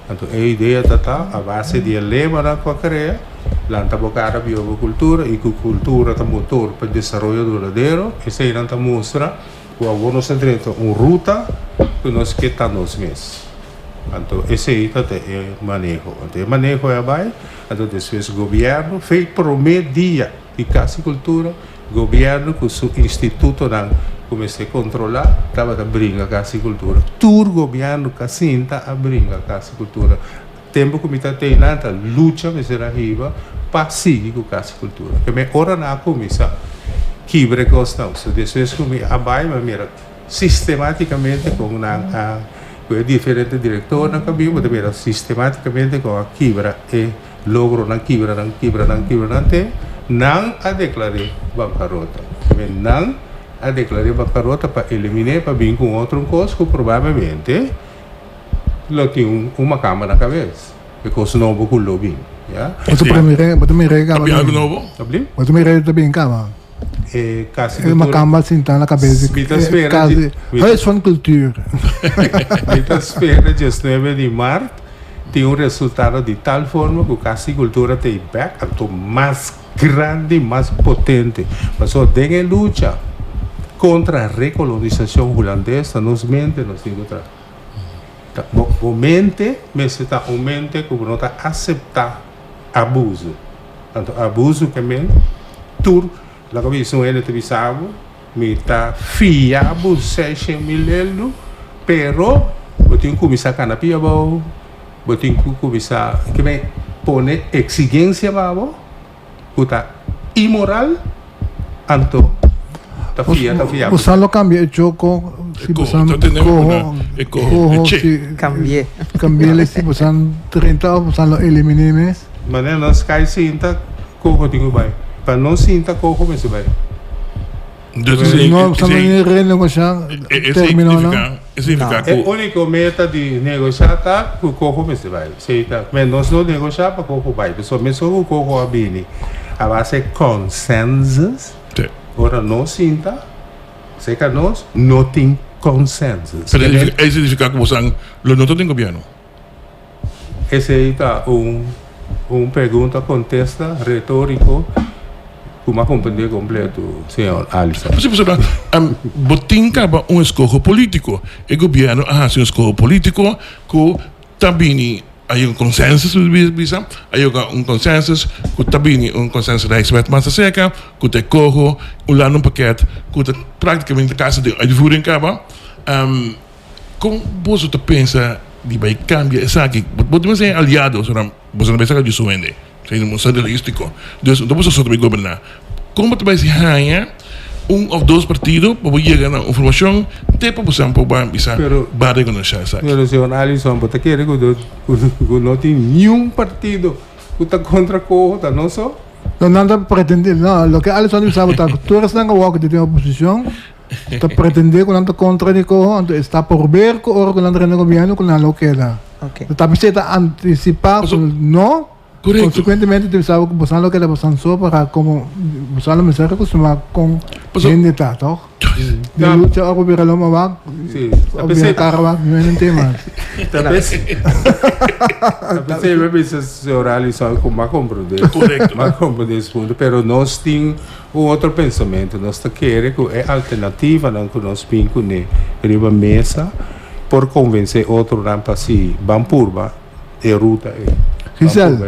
Anto e idea ta ta a base di e lemanan ku a krea, lanta bo kara biba bo kultura i ku kultura ta motor pa desaroyo duradero, eseinan ta mustra ku awor nos ta drenta un ruta ku nos ke ta nos mes. Anto esei ta ta e maneho. Anto e maneho a bai, anto despues gobièrnu fei promé dia di Kas di Kultura, Gobierno cu su institutonan cu mester controla tabata bringa Cas di Cultura. Tur gobierno ca sinta a bringa Cas di Cultura. Tempo cu mi ta teinan ta lucha mester a hiba pa sigui cu Cas di Cultura. Ke me ora nan a cuminsa kibra e cosnan. So despues cu mi a bay mi a mira sistematicamente con nan a cu e diferente directornan cu a bin bo ta mira sistematicamente con a kibra e Logronan kibra nan, kibra nan, kibra nan te nan a deklar'é bankarota. Men nan a deklar'é bankarota pa eliminé pa bin ku un otro kos ku probablemente lo tin un un makamba na kabes. E kos nobo ku lo bin, ya. Bo ta primire, bo ta mir'é kaba. Ta bin algu nobo? Ta bli? Bo ta mir'é ta bin kaba. E kasi E makamba sinta na kabes di Mi ta spera kas di mi ta Huis van Cultuur. Mi ta spera diesnuebe di mart. Tin un resultado di tal forma ku Kas di Kultura ta ei bèk anto mas grandi, mas potente. Pasobra den e lucha kontra rekolonisashon hulandes ta nos mente nos tin ku traha. Ta bo bo mente mester ta un mente ku bo no ta aseptá abuso. Anto abuso ke men tur loke bisa un hende ta bisa bo. Mi ta fia bo seshen mil eldo, pero bo tin ku kuminsá kana pia abou, bo tin ku kuminsá ke men pone eksigensia pa bo ku ta imoral, anto ta fia ta fia bo. Bosan lo kambia e choko si bosan koho koho si kambi'e si bosan 30 of bosan lo eliminé mes? Manera nos kai sinta Coco tin cu bay. Pa no sinta Coco mester bay. No, sa no renegociá terminonan. E unico meta di negociá ta cu Coco mester bay. Esey ta. Men nos no negociá pa Coco bay. Pasobra mesun cu Coco a bini a base consensus. Ora nos sinta cerca nos no tin consensus. Pero esey significa cu bosan lo no ta den gobierno? Esei ta un un pregunta kontesta retóriko ku mi a komprendé kompleto, señor Allison. Si, pasobra bo tin kaba un eskoho polítiko. E gobièrnu a hasi un eskoho polítiko ku ta bini a yega un konsensus, bisa, a yega un konsensus ku ta bini un konsensus Rijkswet mas aserka ku ta e koho un landenpakket ku ta praktikamente kasi den uitvoering kaba. Kon boso ta pensa di bai kambia esaki? Bo ta mester aliado, pasobra boso no bai saka di su hende. Esei no ta realístiko. Dus no boso so ta bai goberná. Kon bo ta bai si haña un òf dos partido pa bo yega na un formashon te pa boso por bai bisa ba rekonosé esaki? Pero señor Allison, bo ta kere ku no tin niun partido ku ta kontra Coho, ta nos so? No, nan ta pretendé, no, loke Allison a bisa bo ta ku tur esnan ku wou ku ta den oposishon Ta pretende ku nan ta kontra di koho, anto e sta por ber ku ora ku nan drenta gobièrnu ku nan lo keda. Ta bisa e ta antisipá ku no, konsekuentemente ta bisa bo ku bosan lo keda bosan so para komo bosan lo mester akustumá kon hende ta, tòg? Di lucha ora bo bira loma wak, ora bo bira kara wak, mi no tin mas. Ta p'esei mi a bisa señor Allison ku mi a komprendé, mi a komprendé su punto, pero nos tin. Un otro pensamentu, nos ta kere ku e alternativanan ku nos bin kuné riba mesa por konvensé otronan pa si ban purba e ruta ei. Giselle,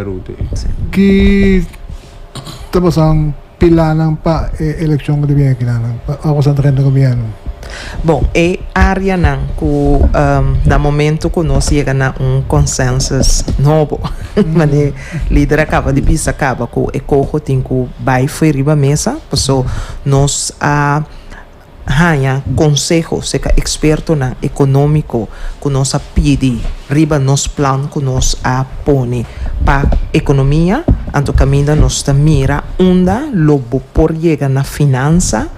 ki ta bosan pilanan pa e elekshon ku ta bini akinan, pa ora bosan ta renta gobièrnu? Bon, e áreanan ku na momento ku nos yega na un consensus nobo, manera lider a kaba di bisa kaba ku e koho tin ku bai fo'i riba mesa, paso nos a haña konseho serka ekspertonan ekonómiko ku nos a pidi riba nos plan ku nos a pone pa ekonomia, anto kaminda nos ta mira unda lo bo por yega na finansa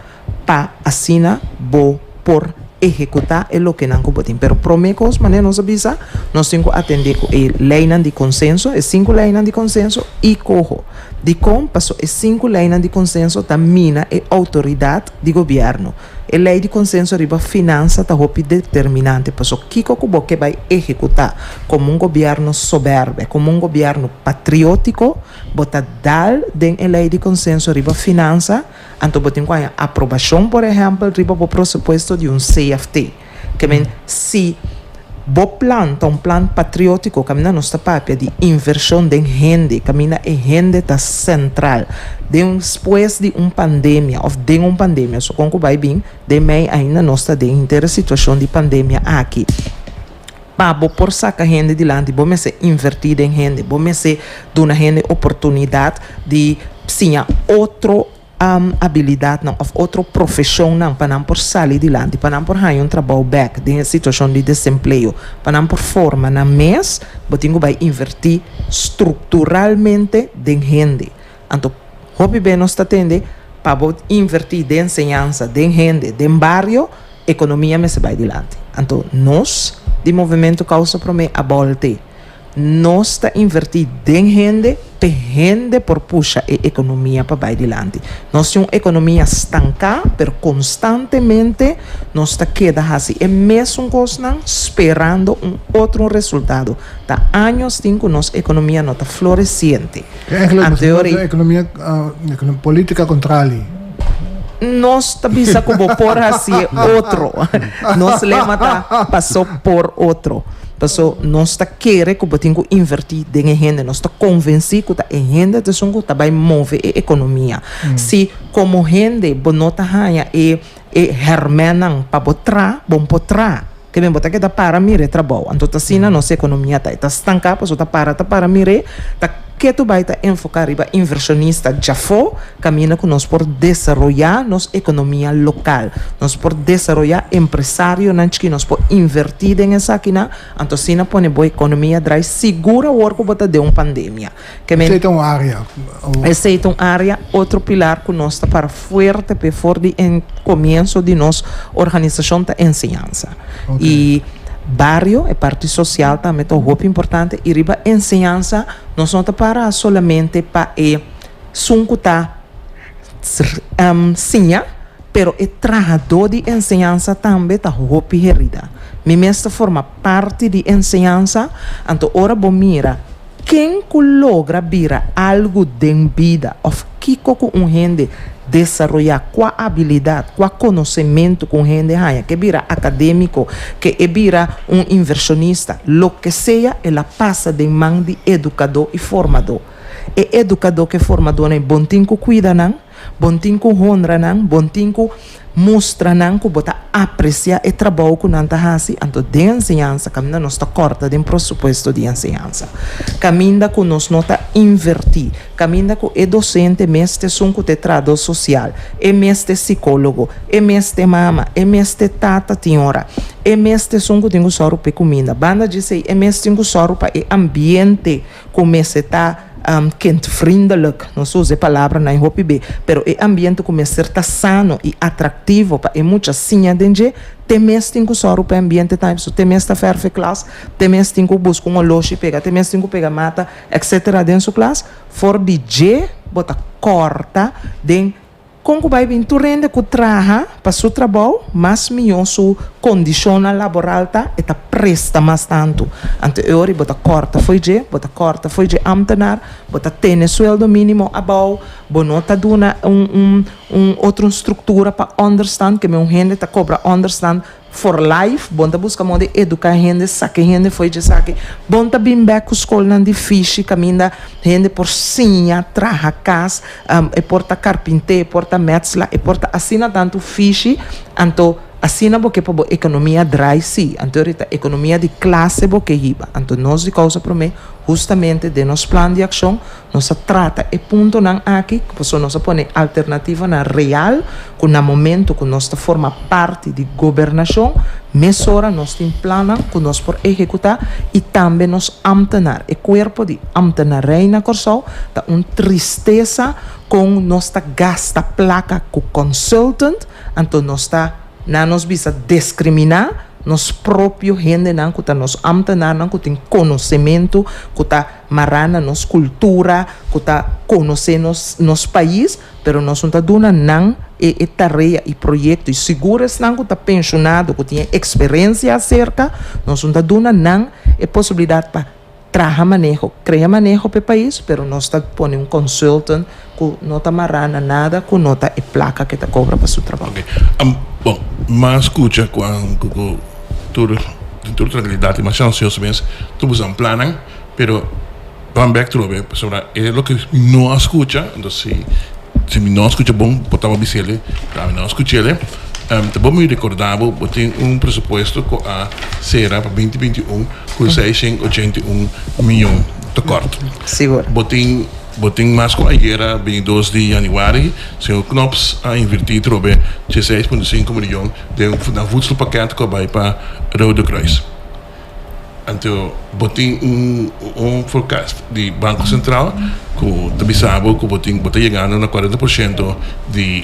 pa asina bo por ehekutá e lokenan ku bo tin. Pero promé kos, manera nos a bisa, nos tin ku atendé ku e leinan di konsenso, e sinku leinan di konsenso i koho. Dikon? Paso e sinku leinan di konsenso ta mina e outoridat di gobièrnu. E lei di konsenso riba finansa ta hopi determinante, paso kiko ku bo ke bai ehekutá komo un gobièrnu sobèrbè, komo un gobièrnu patriótiko, bo ta dal den e lei di konsenso riba finansa, Anto bo tin ku haña aprobashon, por ehèmpel, riba bo presupuesto di un CFT. Ke men, si bo plan ta un plan patriótiko, kaminda nos ta papia di invershon den hende, kaminda e hende ta sentral, despues di un pandemia òf den un pandemia, so kon ku bai bin, den mei ainda nos ta den henter e situashon di pandemia aki. Pa bo por saka hende dilanti, bo mester invertí den hende, bo mester duna hende oportunidat di siña otro abilidatnan òf otro profeshonnan pa nan por sali dilanti, pa nan por haña un trabou bèk den e situashon di desempleo, pa nan por forma nan mes, bo tin ku bai invertí strukturalmente den hende. Anto hopi be nos ta tende pa bo invertí den enseñansa, den hende, den bario, Ekonomia mester bai dilanti. Anto nos di Movementu Kousa Promé a bòlte. Nos ta invertí den hende p'e hende por pusha e ekonomia pa bai dilanti. Nos tin un ekonomia stanká, pero konstantemente nos ta keda hasi e mesun kosnan sperando un otro resultado. Ta años tin ku nos ekonomia no ta floresiente. Eigenlijk Anto nos ta ekonomia, polítika kontrali. Nos ta bisa ku bo por hasié otro. Nos lema ta pasó por otro. Paso nos ta kere ku bo tin ku invertí den e hende. Nos ta konvensí ku ta e hende ta esun ku ta bai move e ekonomia. Si komo hende bo no ta haña e e hèrmènnan pa bo tra, bo no por tra. Ke men bo ta keda para mira e trabou. Anto ta asina nos ekonomia ta. E ta stanká paso ta para ta para mir'é. Ta ketu bai ta enfoká riba invershonista djafó kaminda ku nos por desaroyá nos ekonomia lokal. Nos por desaroyá empresarionan chikí, nos por invertí den esakinan, anto asina pone bo ekonomia drai sigur awor ku bo ta den un pandemia. Ke men. Esei ta un área. Esei ta un área, otro pilar ku nos ta para fuerte p'e for di e komienso di nos organisashon ta enseñansa. I bario, e parti sosial tambe ta hopi importante i riba enseñansa nos no ta para solamente pa e Sun ku ta siña, pero e trahadó di enseñansa tambe ta hopi herida. Mi mes ta forma parti di enseñansa, anto ora bo mira ken ku logra bira algu den bida òf kiko ku un hende desaroyá, kua abilidat, kua konosementu ku un hende haña, ke bira akadémiko, ke e bira un invershonista, loke sea el a pasa den man di edukadó i formadó. E edukadó ku e formadónan bon tin ku kuida nan, bon tin ku honra nan, bon tin ku mustra nan ku bo ta apresiá e trabou ku nan ta hasi. Anto den enseñansa kaminda nos ta kòrta den presupuesto di enseñansa, kaminda ku nos no ta invertí, kaminda ku e dosente mes ta esun ku ta e trahadó sosial, e mes ta e sikólogo, e mes ta e mama, e mes ta e tata tin ora, e mes ta esun ku tin ku sòru pa e kuminda. Banda dje esei e mes tin ku sòru pa e ambiente. Ku mester ta kindvriendelijk, nos usa e palabranan hopi be, pero e ambiente ku mester ta sano i atraktivo pa e mucha siña den dje, te mes tin ku sòru pa e ambiente tambe, pasobra te mes ta fèrf e klas, te mes tin ku buska un oloshi pega, te mes tin ku pega mata, etcetera den su klas, for di dje bo ta kòrta den. Kon ku bai bin tur hende ku traha pa su trabou, mas mihó su kondishonnan laboral ta, e ta presta mas tantu. Anto e ora bo ta kòrta fo'i dje, bo ta kòrta fo'i dje ámtenar, bo ta tene sueldo mínimo abou, bo no ta duna un un un otro struktura pa ònderstant, ke men un hende ta kobra ònderstant For life, bon ta buska moda di educa hende, saca hende fo'i djesaki. Bon ta bin bek cu scolnan di fishi caminda hende por siña traha cas, e por ta carpinte, e por ta metsla, e por ta asina tanto fishi. Anto asina bo ke pa bo economia draai si. Anto ahorita economia di clase bo ke hiba. Anto nos di Causa Prome hustamente den nos plan di accion Nos a trata e puntonan aki pasobra nos a pone alternativanan real ku na momento ku nos ta forma parti di gobernashon mesora nos tin plannan ku nos por ehekutá i tambe nos ámtenar. E kuerpo di ámtenarei na Kòrsou ta un tristesa kon nos ta gasta plaka ku consultant anto nos ta na nos bisa deskriminá nos propio hendenan ku ta nos ámtenarnan ku tin konosementu ku ta mará na nos kultura, ku ta konosé nos nos pais, pero nos no ta duna nan e e tarea i proyekto i sigur esnan ku ta penshonado ku tin e eksperensia aserka, nos no ta duna nan e posibilidat pa traha maneho, krea maneho pa e pais, pero nos ta pone un consultant ku no ta mará na nada ku no ta e plaka ke ta kobra pa su trabou. Ok. Bon, mas skucha ku ku tur tur trankilidat i mas ansioso mes tur boso nan plannan. Pero ban bek trobe pasobra e loke mi no a skucha, enton si si mi no a skucha bon bo tabata bis'ele, pero ami no a skuch'ele, ta bon mi rekorda bo, bo tin un presupuesto ku a sera pa binti binti un ku seishent ochenta i un miyon tekort. Sigur. Bo tin bo tin mas ku ayera bintidos di yanüari señor Knops a invertí trobe dieseis punto sinku miyon den nan voedselpakket ku a bai pa Rode Kruis. Anto bo tin un un forecast di Banco Central ku ta bisa bo ku bo tin bo ta yegando na kuarenta por shento di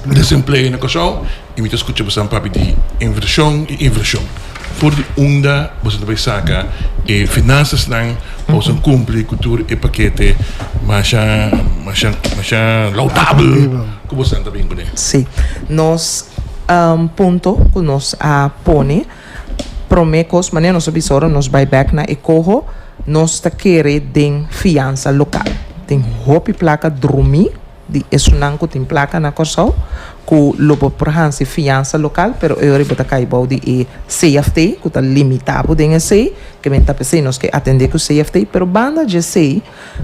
desempleo na Kòrsou i mi ta skucha boso papia di invershon i invershon. For di unda boso ta bai saka e finansasnan pa boso kumpli ku tur e pakete masha masha masha laudabel ku bosonan ta bin kuné? Sí. Nos punto ku nos a pone promé kos, manera nos a bisa ora nos bai bèk na e koho, nos ta kere den fiansa lokal. Tin hopi plaka drumí. Di esunnan ku tin plaka na Kòrsou ku lo bo por hansi fiansa lokal pero e ora bo ta kai bou di e CFT ku ta limitá bo den esei ke men ta p'esei nos ke atendé ku CFT pero banda dje esei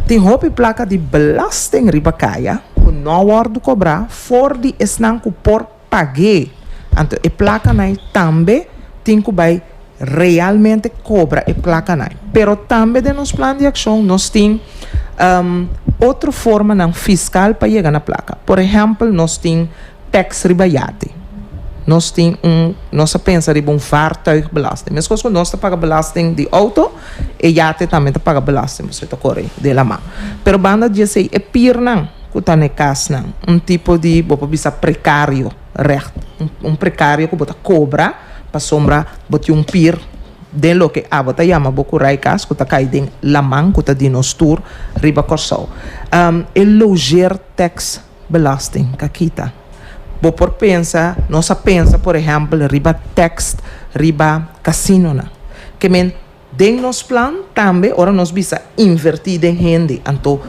tin hopi plaka di belasting riba kaya ku no a wòrdu kobrá for di esnan ku por pag'é. Anto e plakanan ei tambe tin ku bai realmente kobra e plakanan ei. Pero tambe den nos plan di akshon nos tin otro formanan fiskal pa yega na plaka. Por ehèmpel nos tin tèks riba yate. Nos tin un, nos a pensa riba un vaartuigbelasting. Meskos ku nos ta paga belasting di outo, e yate tambe ta paga belasting pasobra e ta kore den laman. Pero banda di esei e pirnan. Ku ta na e kasnan. Un tipo di, bo por bisa prekario règt. Un prekario ku bo ta kobra pasobra bo tin un pir den loke abo ta yama bo ku rai kas ku ta kai den laman ku ta di nos tur riba Kòrsou. E logeertax belasting ka kita. Bo por pensa, nos a pensa por ehèmpel riba tèks riba kasinonan. Ke men Den nos plan tambe ora nos bisa invertí den hende anto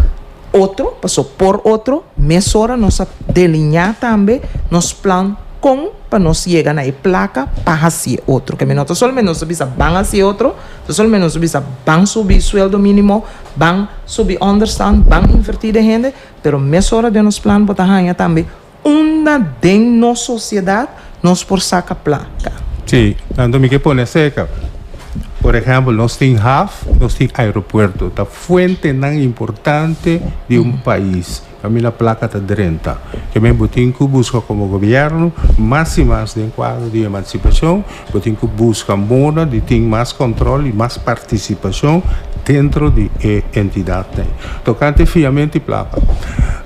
otro, paso por otro, mesora nos a deliñá tambe nos plan kon pa nos yega na e plaka pa hasié otro. Ke mi no ta solamente nos ta bisa ban hasié otro, ta solamente nos ta bisa ban subi sueldo mínimo, ban subi ònderstan, ban invertí den hende, pero mesora den nos plan bo ta haña tambe Unda den nos sociedad nos por saca placa? Sí, anto mi ke pone acerca. Por ehempel, nos tin haf, nos tin aeropuerto. Ta fuentenan importante di un pais. Caminda placa ta drenta. Ke men bo tin cu busca como gobierno mas y mas den cuadro di emancipacion, bo tin cu busca moda di tin mas control y mas participacion dentro di e entidadnan. Tocante fiamento di placa.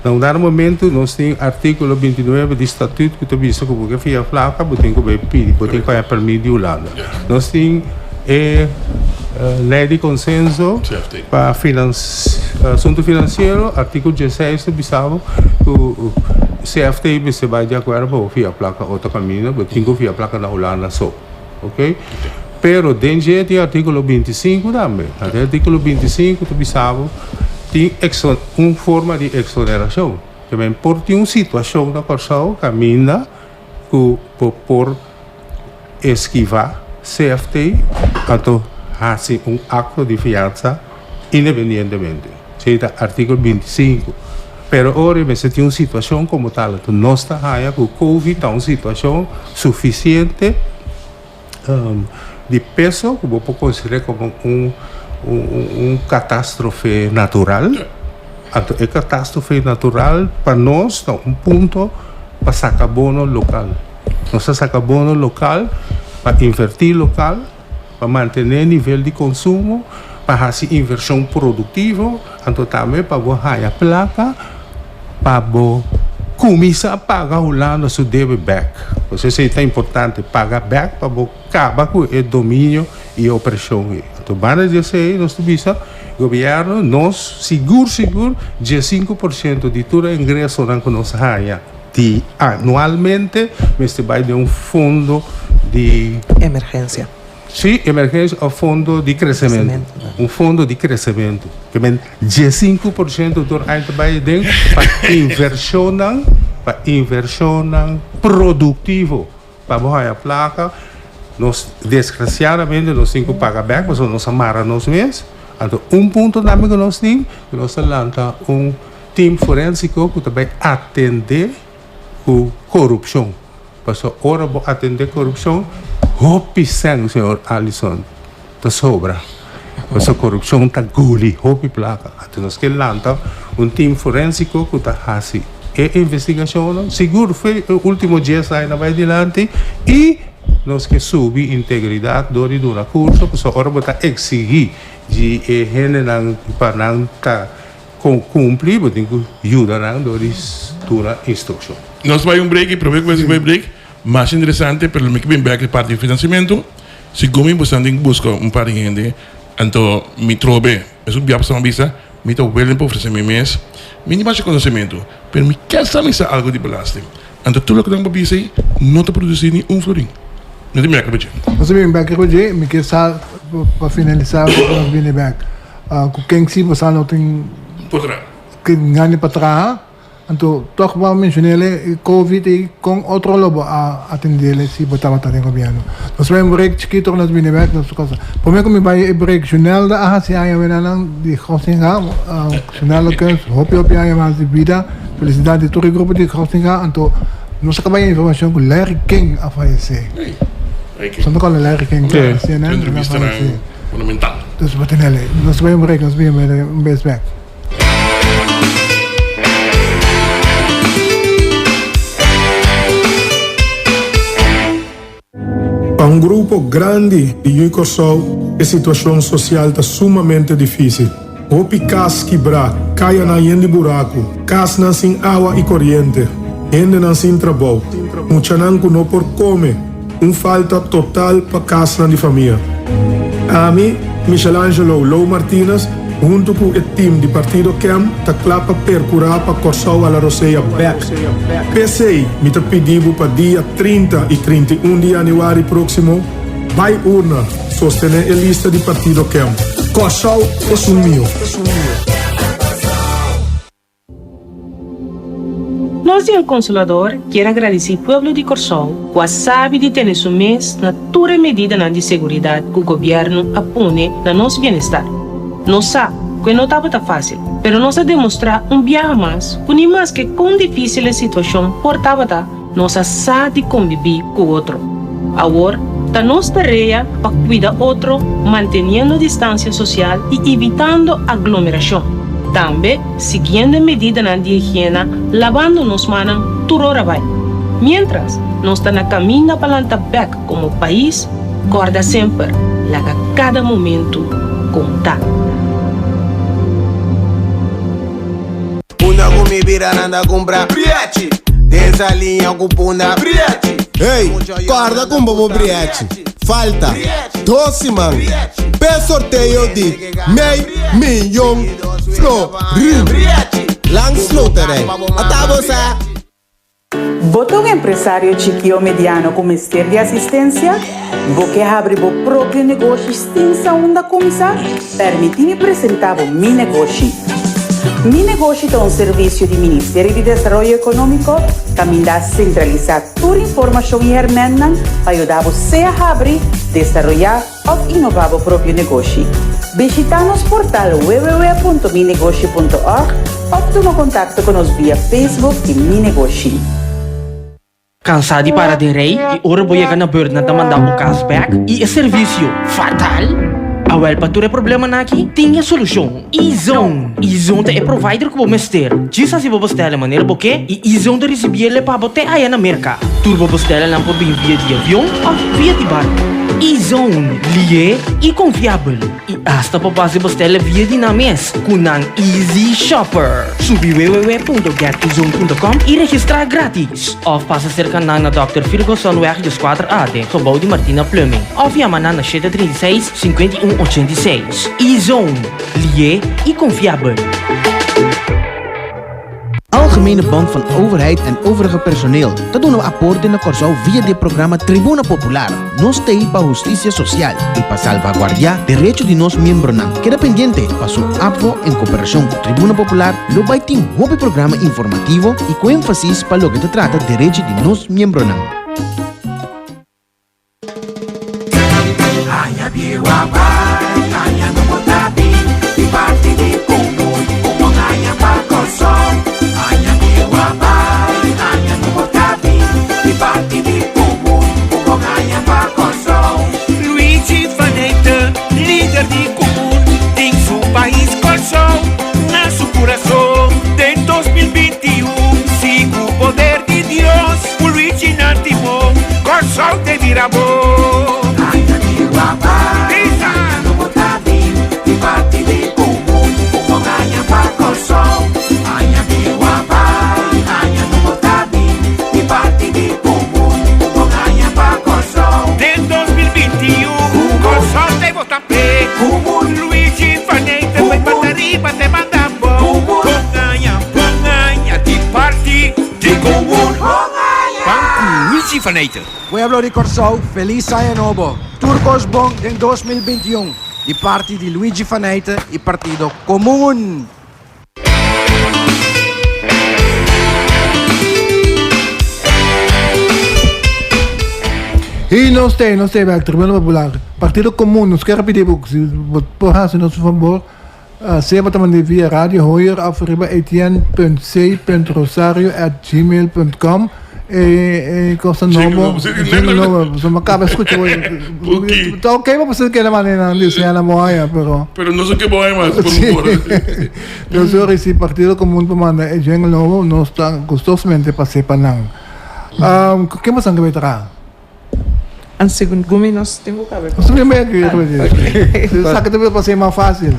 Na un dado momento nos tin articulo 29 di statuut cu ta bisa cu bo ke fia placa bo tin cu bay pidi, bo tin cu haya permit di Hulanda. Nos tin e ley di consenso pa asunto financiero, articulo 16 ta bisa bo cu CFT mester bay di acuerdo pa bo fia placa otro caminda, bo tin cu fia placa na Hulanda so. Ok? Pero den dje tin artíkulo 25 tambe. Den artíkulo 25 ta bisa bo tin exo un forma di eksonerashon. Te men por tin un situashon na Kòrsou kaminda ku bo por eskivá CFT anto hasi un akto di fiansa independientemente. Esei ta artíkulo 25. Pero ora e mester tin un situashon komo tal, anto nos ta haña ku Covid ta un situashon sufisiente di peso ku bo por konsider'é komo un un katastrofe natural. Anto e katastrofe natural pa nos ta un punto pa saka bono lokal. Nos ta saka bono lokal pa invertí lokal. Pa mantené nivel di konsumo, pa hasi invershon produktivo, anto tambe pa bo haña plaka pa bo kuminsá paga Hulanda su debe bèk. Pues esei ta importante, paga bèk pa bo kaba ku e dominio i e opreshon ei. Anto banda di esei nos ta bisa gobièrnu nos sigur sigur 15% di tur e ingresonan ku nos haña Di anualmente mester bai den un fondo di. Emergencia. Sí, emergencia of fondo di crecemento. Un fondo di crecemento. Ke men 15% tur aña ta bai den pa inversionnan, pa inversionnan productivo. Pa bo haya placa, nos desgraciadamente nos tin cu paga bek pasobra nos a mara nos mes. Anto un punto tambe cu nos tin, cu nos ta lanta un Team forensico cu ta bay atende cu corupcion. Pasobra ora bo atende corupcion, hopi cen, señor Allison, ta sobra. Pasobra corupcion ta guli hopi placa. Anto nos ke lanta un team forensico cu ta haci e investigacionnan. Sigur fe e ultimo dies aña bay dilanti y nos ke subi integridad door di duna curso. Pasobra ora bo ta exigi di e hendenan pa nan ta. Kon kumpli bo tin ku yuda nan dor di duna instrukshon. Nos bai un break y prome ku nos bai break, mas interesante pero lo mi ke bin bek e parti di financiamento. Segun mi boso tin buska un par di hende, anto mi trobe esun bia pasá mi a bisa, mi ta willing pa ofresé mi mes. Mi tin masha konosementu, pero mi ke sa mi sa algu di belasting. Anto tur loke nan bo bisa ei no ta produsí ni un florin. No tin bek riba dje. Nos a bin bek riba dje, mi ke sa pa finalisá nos bini bek ku ken si bo sa no tin Por traha. Ke gana pa traha. Anto tòg bo a menshon'é e covid ei kon otro lo bo a atend'é si bo tabata den gobièrnu. Nos bai un break chikito ku nos bini bèk nos cosa. Promé ku mi bai e break Junelda a hasi aña wenanan di Gostinga, Junelda Kunst hopi hopi aña mas di bida, felisidat di tur e grupo di Gostinga. Anto nos a kaba e informashon ku Larry King a fayesé. Bo ta kòrda Larry King? Sí, entrevistanan fundamental. Dus bo tenel ei. Nos bai un break nos bini un bes bèk. Pa un grupo grandi di yu Kòrsou e situashon sosial ta sumamente difísil. Hopi kas kibrá, kayanan yen di buraku, kasnan sin awa i koriente, hendenan sin trabou, muchanan ku no por kome, un falta total pa kasnan di famia. Ami, Michelangelo Lou Martinez, huntu ku e tim di Partido Kem ta kla pa perkurá pa Kòrsou a la rosea bèk. P'esei mi ta pidi bo pa dia 30 i 31 di yanüari próksimo bai urna sostené e lista di Partido Kem. Kòrsou esun mio! Nos di El Consolador kier a gradisí pueblo di Kòrsou ku a sabi di tene su mes na tur e medidanan di seguridat ku gobièrnu a pone na nos bienestar. Nos sa ku e no tabata fásil, pero nos a demostrá un biaha mas ku ni maske kon difísil e situashon por tabata, nos a sa di kombibí ku otro. Awor, ta nos tarea pa kuida otro manteniendo distansia sosial i evitando aglomerashon. Tambe siguiendo e medidanan di higiena labando nos mannan tur ora bai. Miéntras nos ta na kaminda pa lanta bèk komo pais, kòrda semper, laga kada momentu konta. Punda ku mi bira nan ta kumpra Briachi Den saliña ku punda Briachi Hey, kòrda kumpa bo briachi Falta dos siman p'e sorteo di mei miyon florin Langs Loterij, ata bo sa! Bo ta un empresario chiki o mediano ku mester di asistensia? Bo ke habri bo propio negoshi sin sa unda kuminsá? Permití mi presentá bo Mi Negoshi. Mi Negoshi ta un servisio di Ministerio di Desaroyo Ekonómiko kaminda a sentralisá tur informashon i hèrmèntnan pa yuda bo sea habri, desaroyá òf inová bo propio negoshi. Bishitá nos portal www.minegoshi.org òf tuma kontakto ku nos via Facebook di Mi Negoshi. Kansá di para den rei i ora bo yega na beurt nan ta manda bo kas bek i e servisio fatal? Awel pa tur e problemanan aki tin e solushon, E-Zone! E-Zone ta e provider ku bo mester. Djis hasi bo bestèlnan manera bo ke i E-Zone ta risibiel pa bo te aya na Merka. Tur bo bestèlnan por bin via di avion òf via di barku. E-Zone, lié i konfiabel. I asta por base bestèlnan via di nan mes ku nan Easy Shopper. Subi www.getezone.com i registrá grátis. Òf pasa serka nan na Dòkter Virgosonweg 14 A den gebou di Martina Plumbing. Òf yama nan na 736 51 86. E-Zone, lié i konfiabel. Algemene Bond van Overheid en Overige Personeel ta duna aporte na Kòrsou via di e programa Tribuna Popular. Nos t'ei pa hustisia sosial i pa salvaguardiá derecho di nos miembronan. Keda pendiente paso ABVO en koperashon ku Tribuna Popular lo bai tin hopi programa informativo i ku énfasis pa loke ta trata derechi di nos miembronan. Aña bieu a bai, aña nobo ta bin, di parti di Komun, un bon aña pa Kòrsou. Aña bieu a bai, aña nobo ta bin, di parti di Komun, un bon aña pa Kòrsou. Luigi van Eijten, lider di Komun, tin su pais Kòrsou na su kurason. Den 2021, si ku poder di Dios, Ku Luigi na timon, Kòrsou te bira bon. Aña bieu a bai, aña nobo ta bin, di parti di komun, un bon aña pa Kòrsou. Aña bieu a bai, aña nobo ta bin, di parti di komun, un bon aña pa Kòrsou. Den 2021. Luigi van Eijten. Pueblo di Kòrsou, felis aña nobo! Tur kos bon den 2021 di parti di Luigi van Eijten i Partido Komun! I nos te, nos te bek, Tribuna Popular. Partido Komun, nos kier a pidi bo si bo por hasi nos un fabor, sea bo ta manda via Radio Hoyer of riba etienne.c.rosario@gmail.com e cosa nobo, jingle nobo, pasobra mi caba scucha hoy. Ta ok pa boso keda manera nan diseña na bo aña, pero. Pero no so ke bo aña mas, por favor. Pero sorry, si Partido Komun por manda e jingle nobo, nos ta gustosamente pas'é pa nan. Ken boso ke bai traha? An segun gumi nos tin ku kabe. Nos tin ku kabe. Sa ke ta pas'é mas fásil.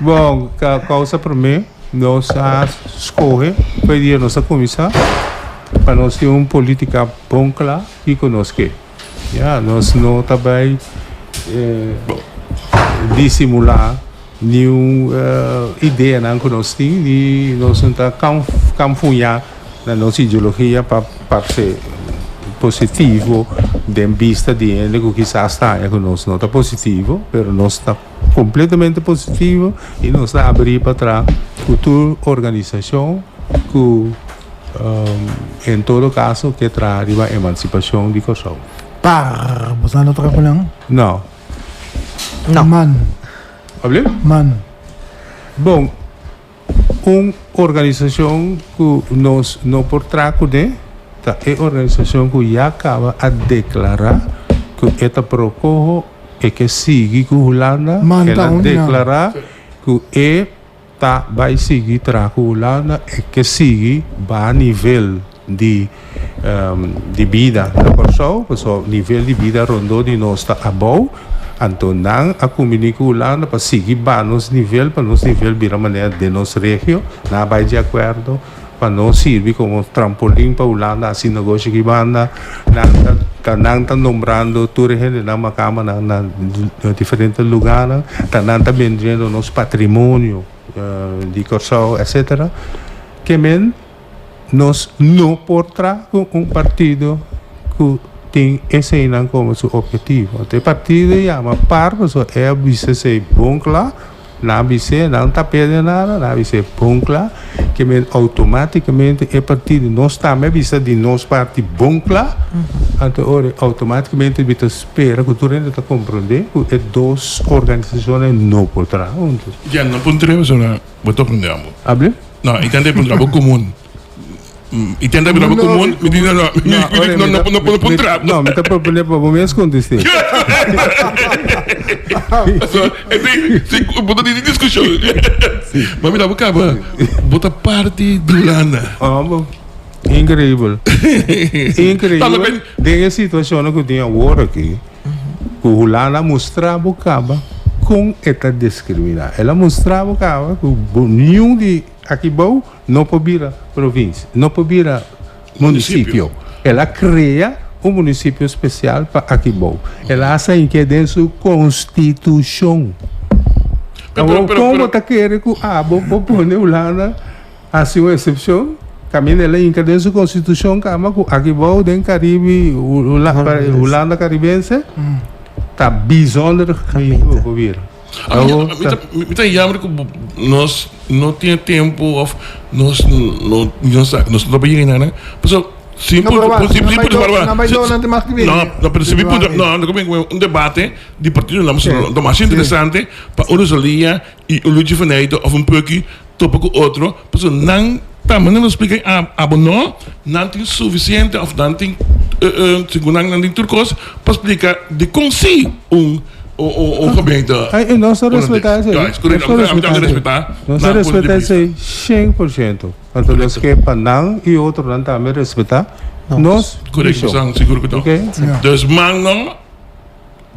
Bon, kousa promé nos a skohe pa e dia nos a kuminsá pa nos tin un polítika bon kla kiko nos ke. Ya, nos no ta bai disimulá niun ideanan ku nos tin ni nos no ta kamfuñá na nos ideologia pa parse positivo den bista di hende ku kisas ta haña ku nos no ta positivo, pero nos ta kompletamente positivo i nos ta abrí pa traha ku tur organisashon ku en todo kaso ke traha riba emansipashon di Kòrsou. Par, bo sa no traha ku nan? No. No. Man. Pablo? Man. Bon. Un organisashon ku nos no por traha kuné ta e organisashon ku ya kaba a deklará ku e ta pro koho, e ke sigui ku Hulanda, el a deklará ku e ta bai sigui traha ku Hulanda, e ke sigui baha nivel di di bida na Kòrsou, pasobra nivel di bida rondó di nos ta abou, anto nan a kumbiní ku Hulanda pa sigui baha nos nivel pa nos nivel bira manera den nos regio, nan a bai di akuerdo pa nos sirbi komo trampolin pa Hulanda hasi negoshi aki banda, nan ta nan ta nombrando tur e hendenan makamanan na diferente lugánan, ta nan ta bendiendo nos patrimonio di Kòrsou etcetera, ke men. Nos no por traha ku un partido ku tin eseinan komo su ophetivo. Anto e partido yama par pasobra e a bisa esei bon kla, nan a bis'é, nan ta perde nada, nan a bis'é bon kla, ke men outomátikamente e partido, nos tambe a bisa di nos parti bon kla, anto ora outomátikamente mi ta spera ku tur hende ta komprondé ku e dos organisashonnan no por traha huntu. Ya, no por traha pasobra bo ta aprende amo. Able? No, i tende puntra bo komun. I tende puntra bo komun, mi di no, no, mi di no, no, no por puntra. No, mi ta proponé pa bo mes kontest'é. So, esei, si, bo ta di diskushon. Ma mira, bo kaba, bo ta parti di Hulanda. Homber, increibel. Increibel. Den e situashonnan ku tin awor aki. Ku Hulanda a mustra bo kaba kon e ta diskriminá. El a mustra bo kaba ku niun di aki bou no por bira provinsia, no por bira munisipio. El a krea un munisipio spesial pa aki bou. El a hasta ink'é den su konstitushon. Awor kon bo ta kere ku abo por pone Hulanda Hasi un eksepshon, kaminda el a hinka den su konstitushon kaba ku aki bou den Karibi, Hulanda Karibense, ta bijzonder gemeente bo por bira. Mi ta jammer ku nos no tin e tempu òf nos no sa nos no ta yega einan pasobra si mi puntra si mi puntra no pero si mi puntra no un debate di partidonan ta mas interesante pa un Rosalia i un Luigi van Eyden òf un Pukki topa ku otro, pasobra nan tambe nan lo splika abo no, nan tin sufisiente òf nan tin segun nan nan tin tur kos pa splika dikon si un un gemeente Ay, nos ta respetá esei. Ja, es korekto. Nos ta Ami tambe respetá respetá Nos ta nan punto di respetá bista. esei 100%. Anto nos ke pa nan i otronan tambe respetá nos Korekto, vishon. san sigur ku no. Oké? Dus man no.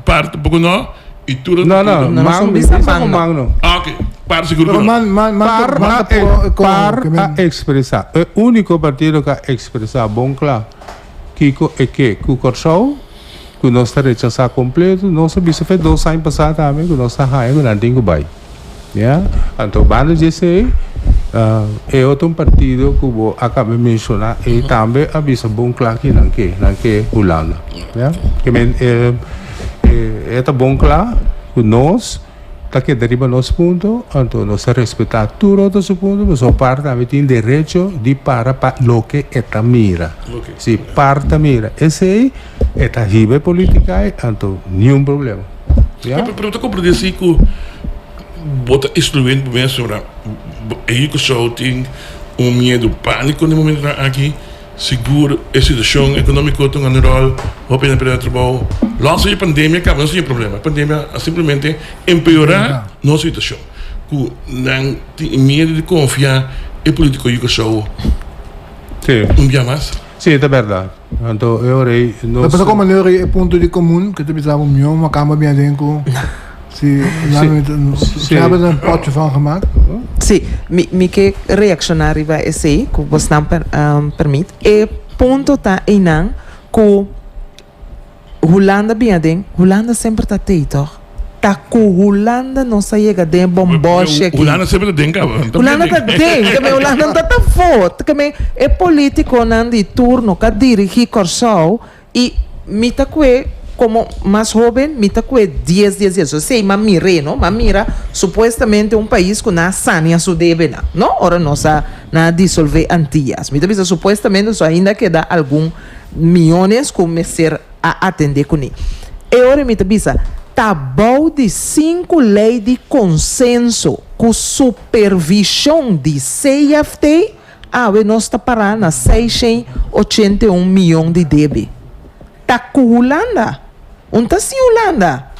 Par tampoco no y tur No, no, No, man, no, mi bisa bisa man ku no. man no. Ah, ok. Par sigur Pero ku no. man, man, man, Par man a, ta pro e, par ke a men. ekspresá. E úniko partido ku a ekspresá bon kla kiko e ke ku Kòrsou, ku nos ta rechasá kompleto, nos a bisa fe dos aña pasá tambe ku nos ta haña ku nan tin ku bai. Ya. Anto banda di esei e otro un partido ku bo a kaba menshoná ei tambe a bisa bon kla ki nan ke, nan ke Hulanda. Ya. Ke men e e ta bon kla ku nos ta keda riba nos punto, anto nos ta respetá tur otro su punto, pasobra par tambe tin derecho di para pa loke e ta mira. Si par ta mira esei e ta hiba e politica ei, anto niun problema. Ya. Pero bo ta comprende si cu bo ta excluyendo bo mes pasobra e yu Curaçao tin un miedo panico na e momentonan aki. Sigur e situacion economico ta un rol, hopi hende a perde nan trabou. Los di e pandemia caba nos tin e problema. E pandemia a simplemente empeora nos situacion. Cu nan tin e miedo di confia e politico yu Curaçao un bia mas. Si, ta berdad. Anto e ora ei nos. Pero como e ora ei e punto di comun cu ta bisa bo mihor makamba bia den cu si si hebben er een potje van gemaakt. Si, mi mi ke reacciona riba esei cu bosnan permit. E punto ta einan cu Hulanda bin aden, Hulanda semper ta tei toch? Ta cu Hulanda nos a yega den e bomboshi aki. Hulanda semper ta den caba. Hulanda ta den, ke men Hulanda no ta ta afo. Ke men e politiconan di turno ka dirigi Corsou y mi ta cue como mas hoben mi ta cue dies dies dies. Esey m'a mir'é no, m'a mira supuestamente un pais cu nan a sania su debenan no, ora nos a nan a disolve Antillas. Mi ta bisa supuestamente so ainda keda algun. Miyones ku mester a atendé kuné. E ora mi ta bisa, ta bou di sinku lei di konsenso ku supervishon di CFT, awe nos ta pará na seishen ochenta i un miyon di debe. Ta ku Hulanda? Un ta sin Hulanda?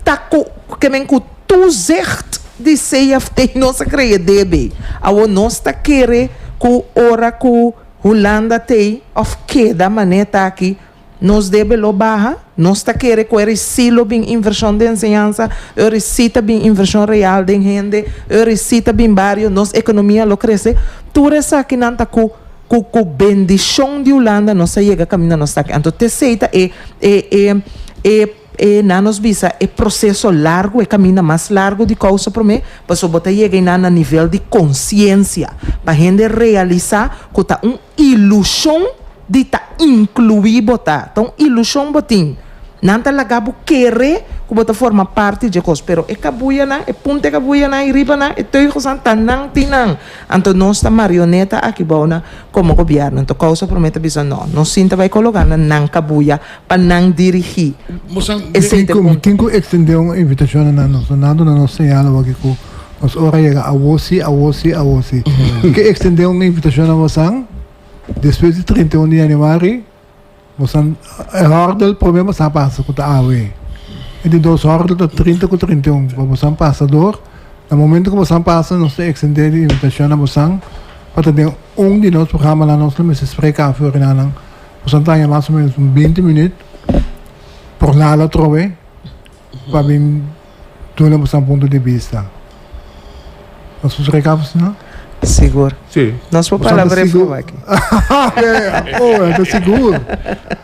Ta ku ke men ku toezicht di CFT nos a krea debe. Awor nos ta kere ku ora ku Hulanda t'ei of keda manera ta aki, nos debe lo baha? Nos ta kere ku eri si lo bin invershon den enseñansa, eri si ta bin invershon real den hende, eri si ta bin bario, nos ekonomia lo krese? Tur esakinan ta ku ku ku bendishon di Hulanda nos a yega kaminda nos ta aki. Anto t'esei ta e e e e. E nan nos bisa e proseso largu, e kaminda mas largu di kousa promé, pasobra bo ta yega einan na nivel di konsiensia, pa hende realisá ku ta un ilushon di ta inkluí bo ta, ta un ilushon bo tin. Nan ta laga bo kere ku bo ta forma parti dje kos, pero e kabuyanan, e punta e kabuyanan ei riba nan, e teugelsnan, ta nan tin nan. Anto nos ta marioneta aki bou nan komo gobièrnu. Anto kousa promé ta bisa no, nos sinta bai koloká nan nan kabuya. pa nan dirigí. Esei ta e punto. Tin ku ekstendé un invitashon na nan. Nos nan duna nos señal awor ku nos ora yega. Awor si, awor si, awor si. Mi ke ekstendé un invitashon na bosan despues di 31 di yanüari bosan e hòrdel promé bosan a pasa ku ta awe. E di dos hòrdel ta 30 ku 31 pa bosan pasa dor. Na momento ku bosan pasa nos ta ekstendé di invitashon na bosan pa ta den un di nos programanan nos lo mester spreka afor na nan. Nos a taña mas o menos un binti minuut por nada atrobe pa bin duna boso punto di bista. Nos por spreká boso no? Sigur. Sí. Nos por palabra sigur. Aki. Oh, ta sigur.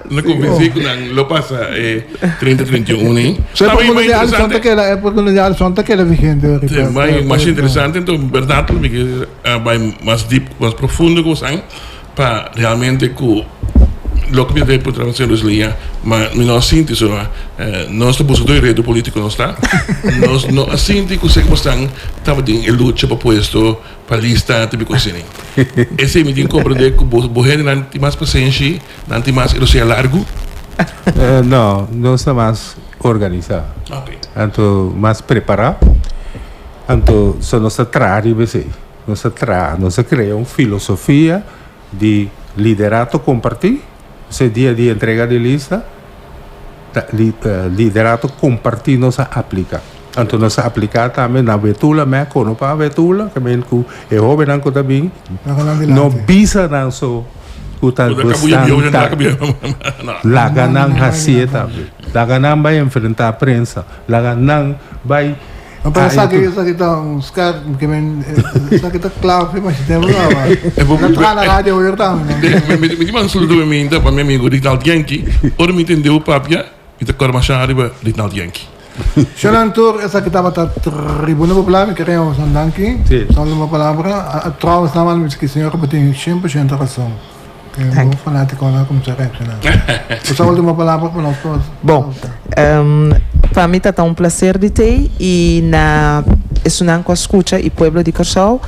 No convencí cu nan lo pasa e 30, 31 ei. So e pregunta di Alison ta keda, e pregunta di Alison ta keda vigente ahorita. Sí, mas interesante, enton berdad lo mi ke bai mas diep, mas profundo cu bosan. Pa realmente ku loke mi ta debe por traha señor Roselia, ma mi no a sinti so nos ta buska tur e reto politico nos ta, nos no a sinti ku seki bosnan tabatin e lucha pa puesto pa lista ta bi kos asina. Esei mi tin komprende ku bo bo hendenan tin mas pasenshi, nan tin mas e rosea largu. No, nos ta mas organisa, anto mas prepara, anto so nos ta traha riba esei. Nos a traha, nos a crea un filosofia di liderato comparti, esei dia di entrega di lista, ta liderato comparti nos a aplica. Anto nos a aplica tambe na Betula, me a cono pa Betula, ke men cu e hobennan cu ta bin, no bisa nan so cu ta gustan ta laga nan haci'e tambe, laga nan bay enfrenta prensa, laga nan bay. No, pero esaki, esaki ta un scherp, ke men, esaki ta clave pa si tempo kaba. Na traha na radio hoor tambe. Mi mi tin un saludo mi minta pa mi amigo Rinald Yankee. Ora mi tende bo papia, mi ta kòrda masha riba Rinald Yankee. Shonan tur, esaki tabata Tribuna Popular, mi kere boso danki. Son luma palabra. Trouwens, na mi ki señor bo tin 100% rason. Bo fanatikonan a kuminsá reakshoná. Boso ultimo palabra pa nos por. Bon, pa mi ta ta un placer di tei y na esunnan cu a scucha y pueblo di Corsou,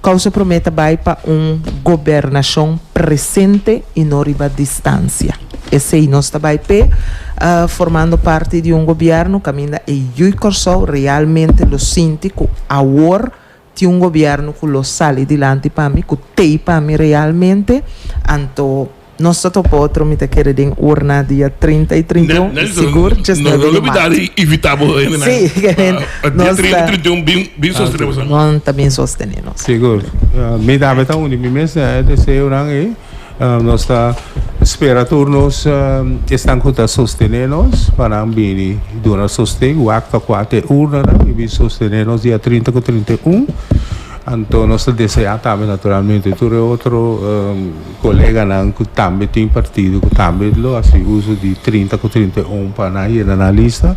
Causa Prome ta bay pa un gobernacion presente y no riba distancia. Esey nos ta bay p'e, formando parti di un gobierno caminda e yui Corsou realmente lo sinti cu awor tin un gobierno cu lo sali dilanti pa mi, cu tey pa mi realmente, anto nos ta topa otro mi ta kere den urna dia 30 y 31 y sigur 19 di maart. Sí, nos ta. Nan ta bin sostene nos. Sigur. Mi tambe ta uni mi mes na e deseonan ey. Nos ta spera tur nos esnan ku ta sostené nos pa nan bini duna sosten. Wak ta kua te urnanan i bin sostené nos dia 30 ku 31. Anto nos ta deseá tambe naturalmente tur e otro koleganan ku tambe tin partido ku tambe lo hasi uso di 30 ku 31 pa nan yena nan lista.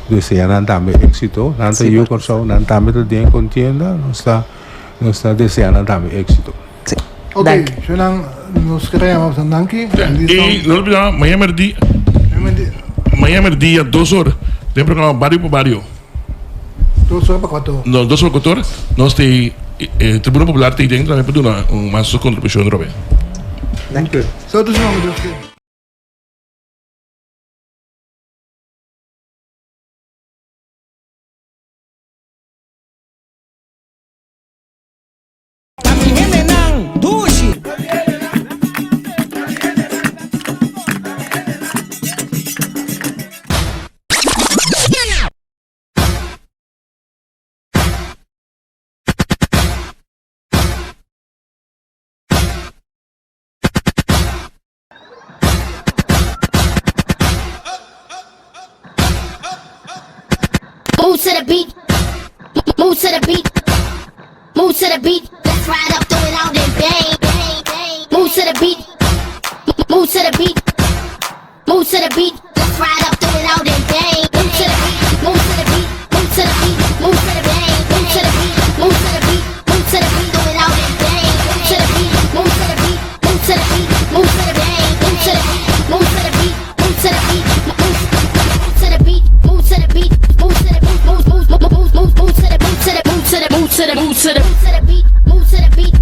Deseá nan tambe éksito. Nan ta yu Kòrsou, nan tambe ta den kontienda. Nos ta nos ta deseá nan tambe éksito. Ok, Shunan, nos kere yama boso danki. Y no olbida, mañana merdia, mañana merdia, dos or, den programa Bario pa Bario. Dos or pa cuatro. No, dos or pa cuatro or, nos te, eh, Tribuna Popular te den tambe pa duna un mas su contribucion robe. Danki. So, tu siman, Dios quiere. Pa mi hendenan dushi. Move to the beat. Move to the beat. Move to the beat. Let's ride up, throw it out and bang. Move to the beat. Move to the beat. Move to the beat. Let's ride up, throw it out and bang. Move to the beat. Move to the beat. Move to the beat. Move to the bang. Move to the beat. Move to the beat. Move to the beat. Throw it out and bang. Move to the beat. Move to the beat. Move to the beat. Move to the bang. Move to the beat. Move to the beat. Move to the beat. Move to the beat. Move to the beat. Move to the move move move move move move move to the move to the move to the move to the move to the move to the beat. Move to the beat.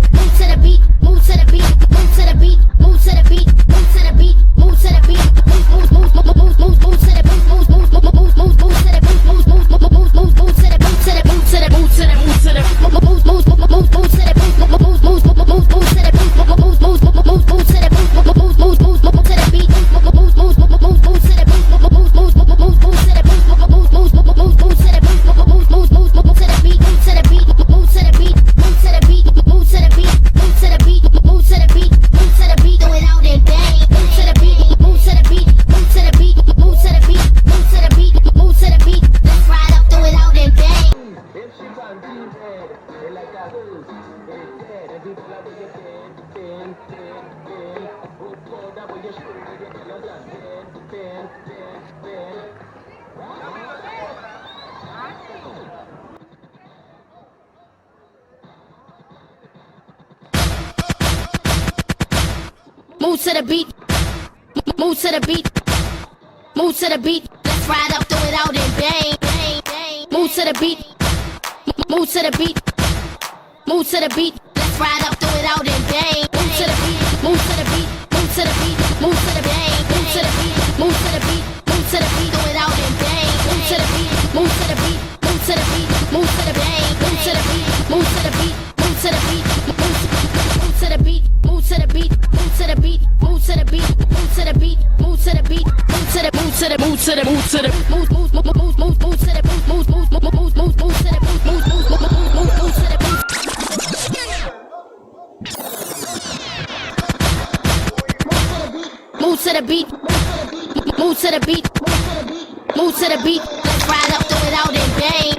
Move to the beat. Move to the beat. Move to the beat. Move to the beat. Move to the beat. Move to the beat. Move move move move move move move to the move move move move move move move to the move move move move move move move to the move to the move to the move to the move to the move move move move move move to the move move move move move move to the move move move move move move to the move move move move move to the beat move move move move move move to the move move move move move move to the move move move move move move to the move move move move move to the beat move to the beat move to the beat move to the beat move to the beat move to the beat move to the beat move to the beat throw it out and bang move to the beat move to the beat move to the beat move to the beat move to the beat move to the beat let's ride up throw it out and bang Move to the beat. Move to the beat. Move to the beat. Let's ride up, throw it out and bang. Move to the beat. Move to the beat. Move to the beat. Let's ride up, throw it out and bang. Move to the beat. Move to the beat. Move to the beat. Move to the bang. Move to the beat. Move to the beat. Move to the beat. Throw it out and bang. Move to the beat. Move to the beat. Move to the beat. Move to the bang. Move to the beat. Move to the beat. Move to the beat. Move to the beat. Move to the beat. Move to the beat. Move to the beat. Move to the beat. Move to the beat. Move to the move to the move to the move to the move move move move move move to the move move move move move move move to the move move move move move move move to the move. Move to the beat. Move to the beat. Move to the beat. Let's ride up, throw it out and bang.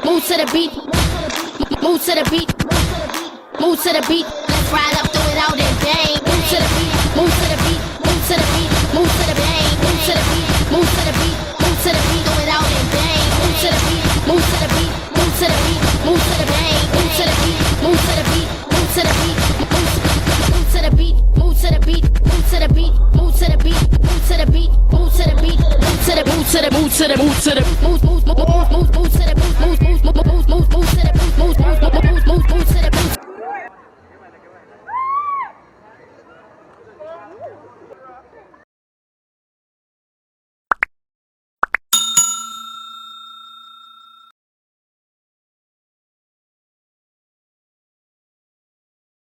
Move to the beat. Move to the beat. Move to the beat. Let's ride up, throw it out and bang. Move to the beat. Move to the beat. Move to the beat. Move to the bang. Move to the beat. Move to the beat. Move to the beat. Throw it out. Move to the beat, move to the beat, move to the beat, move to the bang. Move to the beat, move to the beat, move to the beat, move move to the beat, move to the beat, move to the beat, move to the beat, move to the beat, move to the beat, move to the move to the move to the move to the move.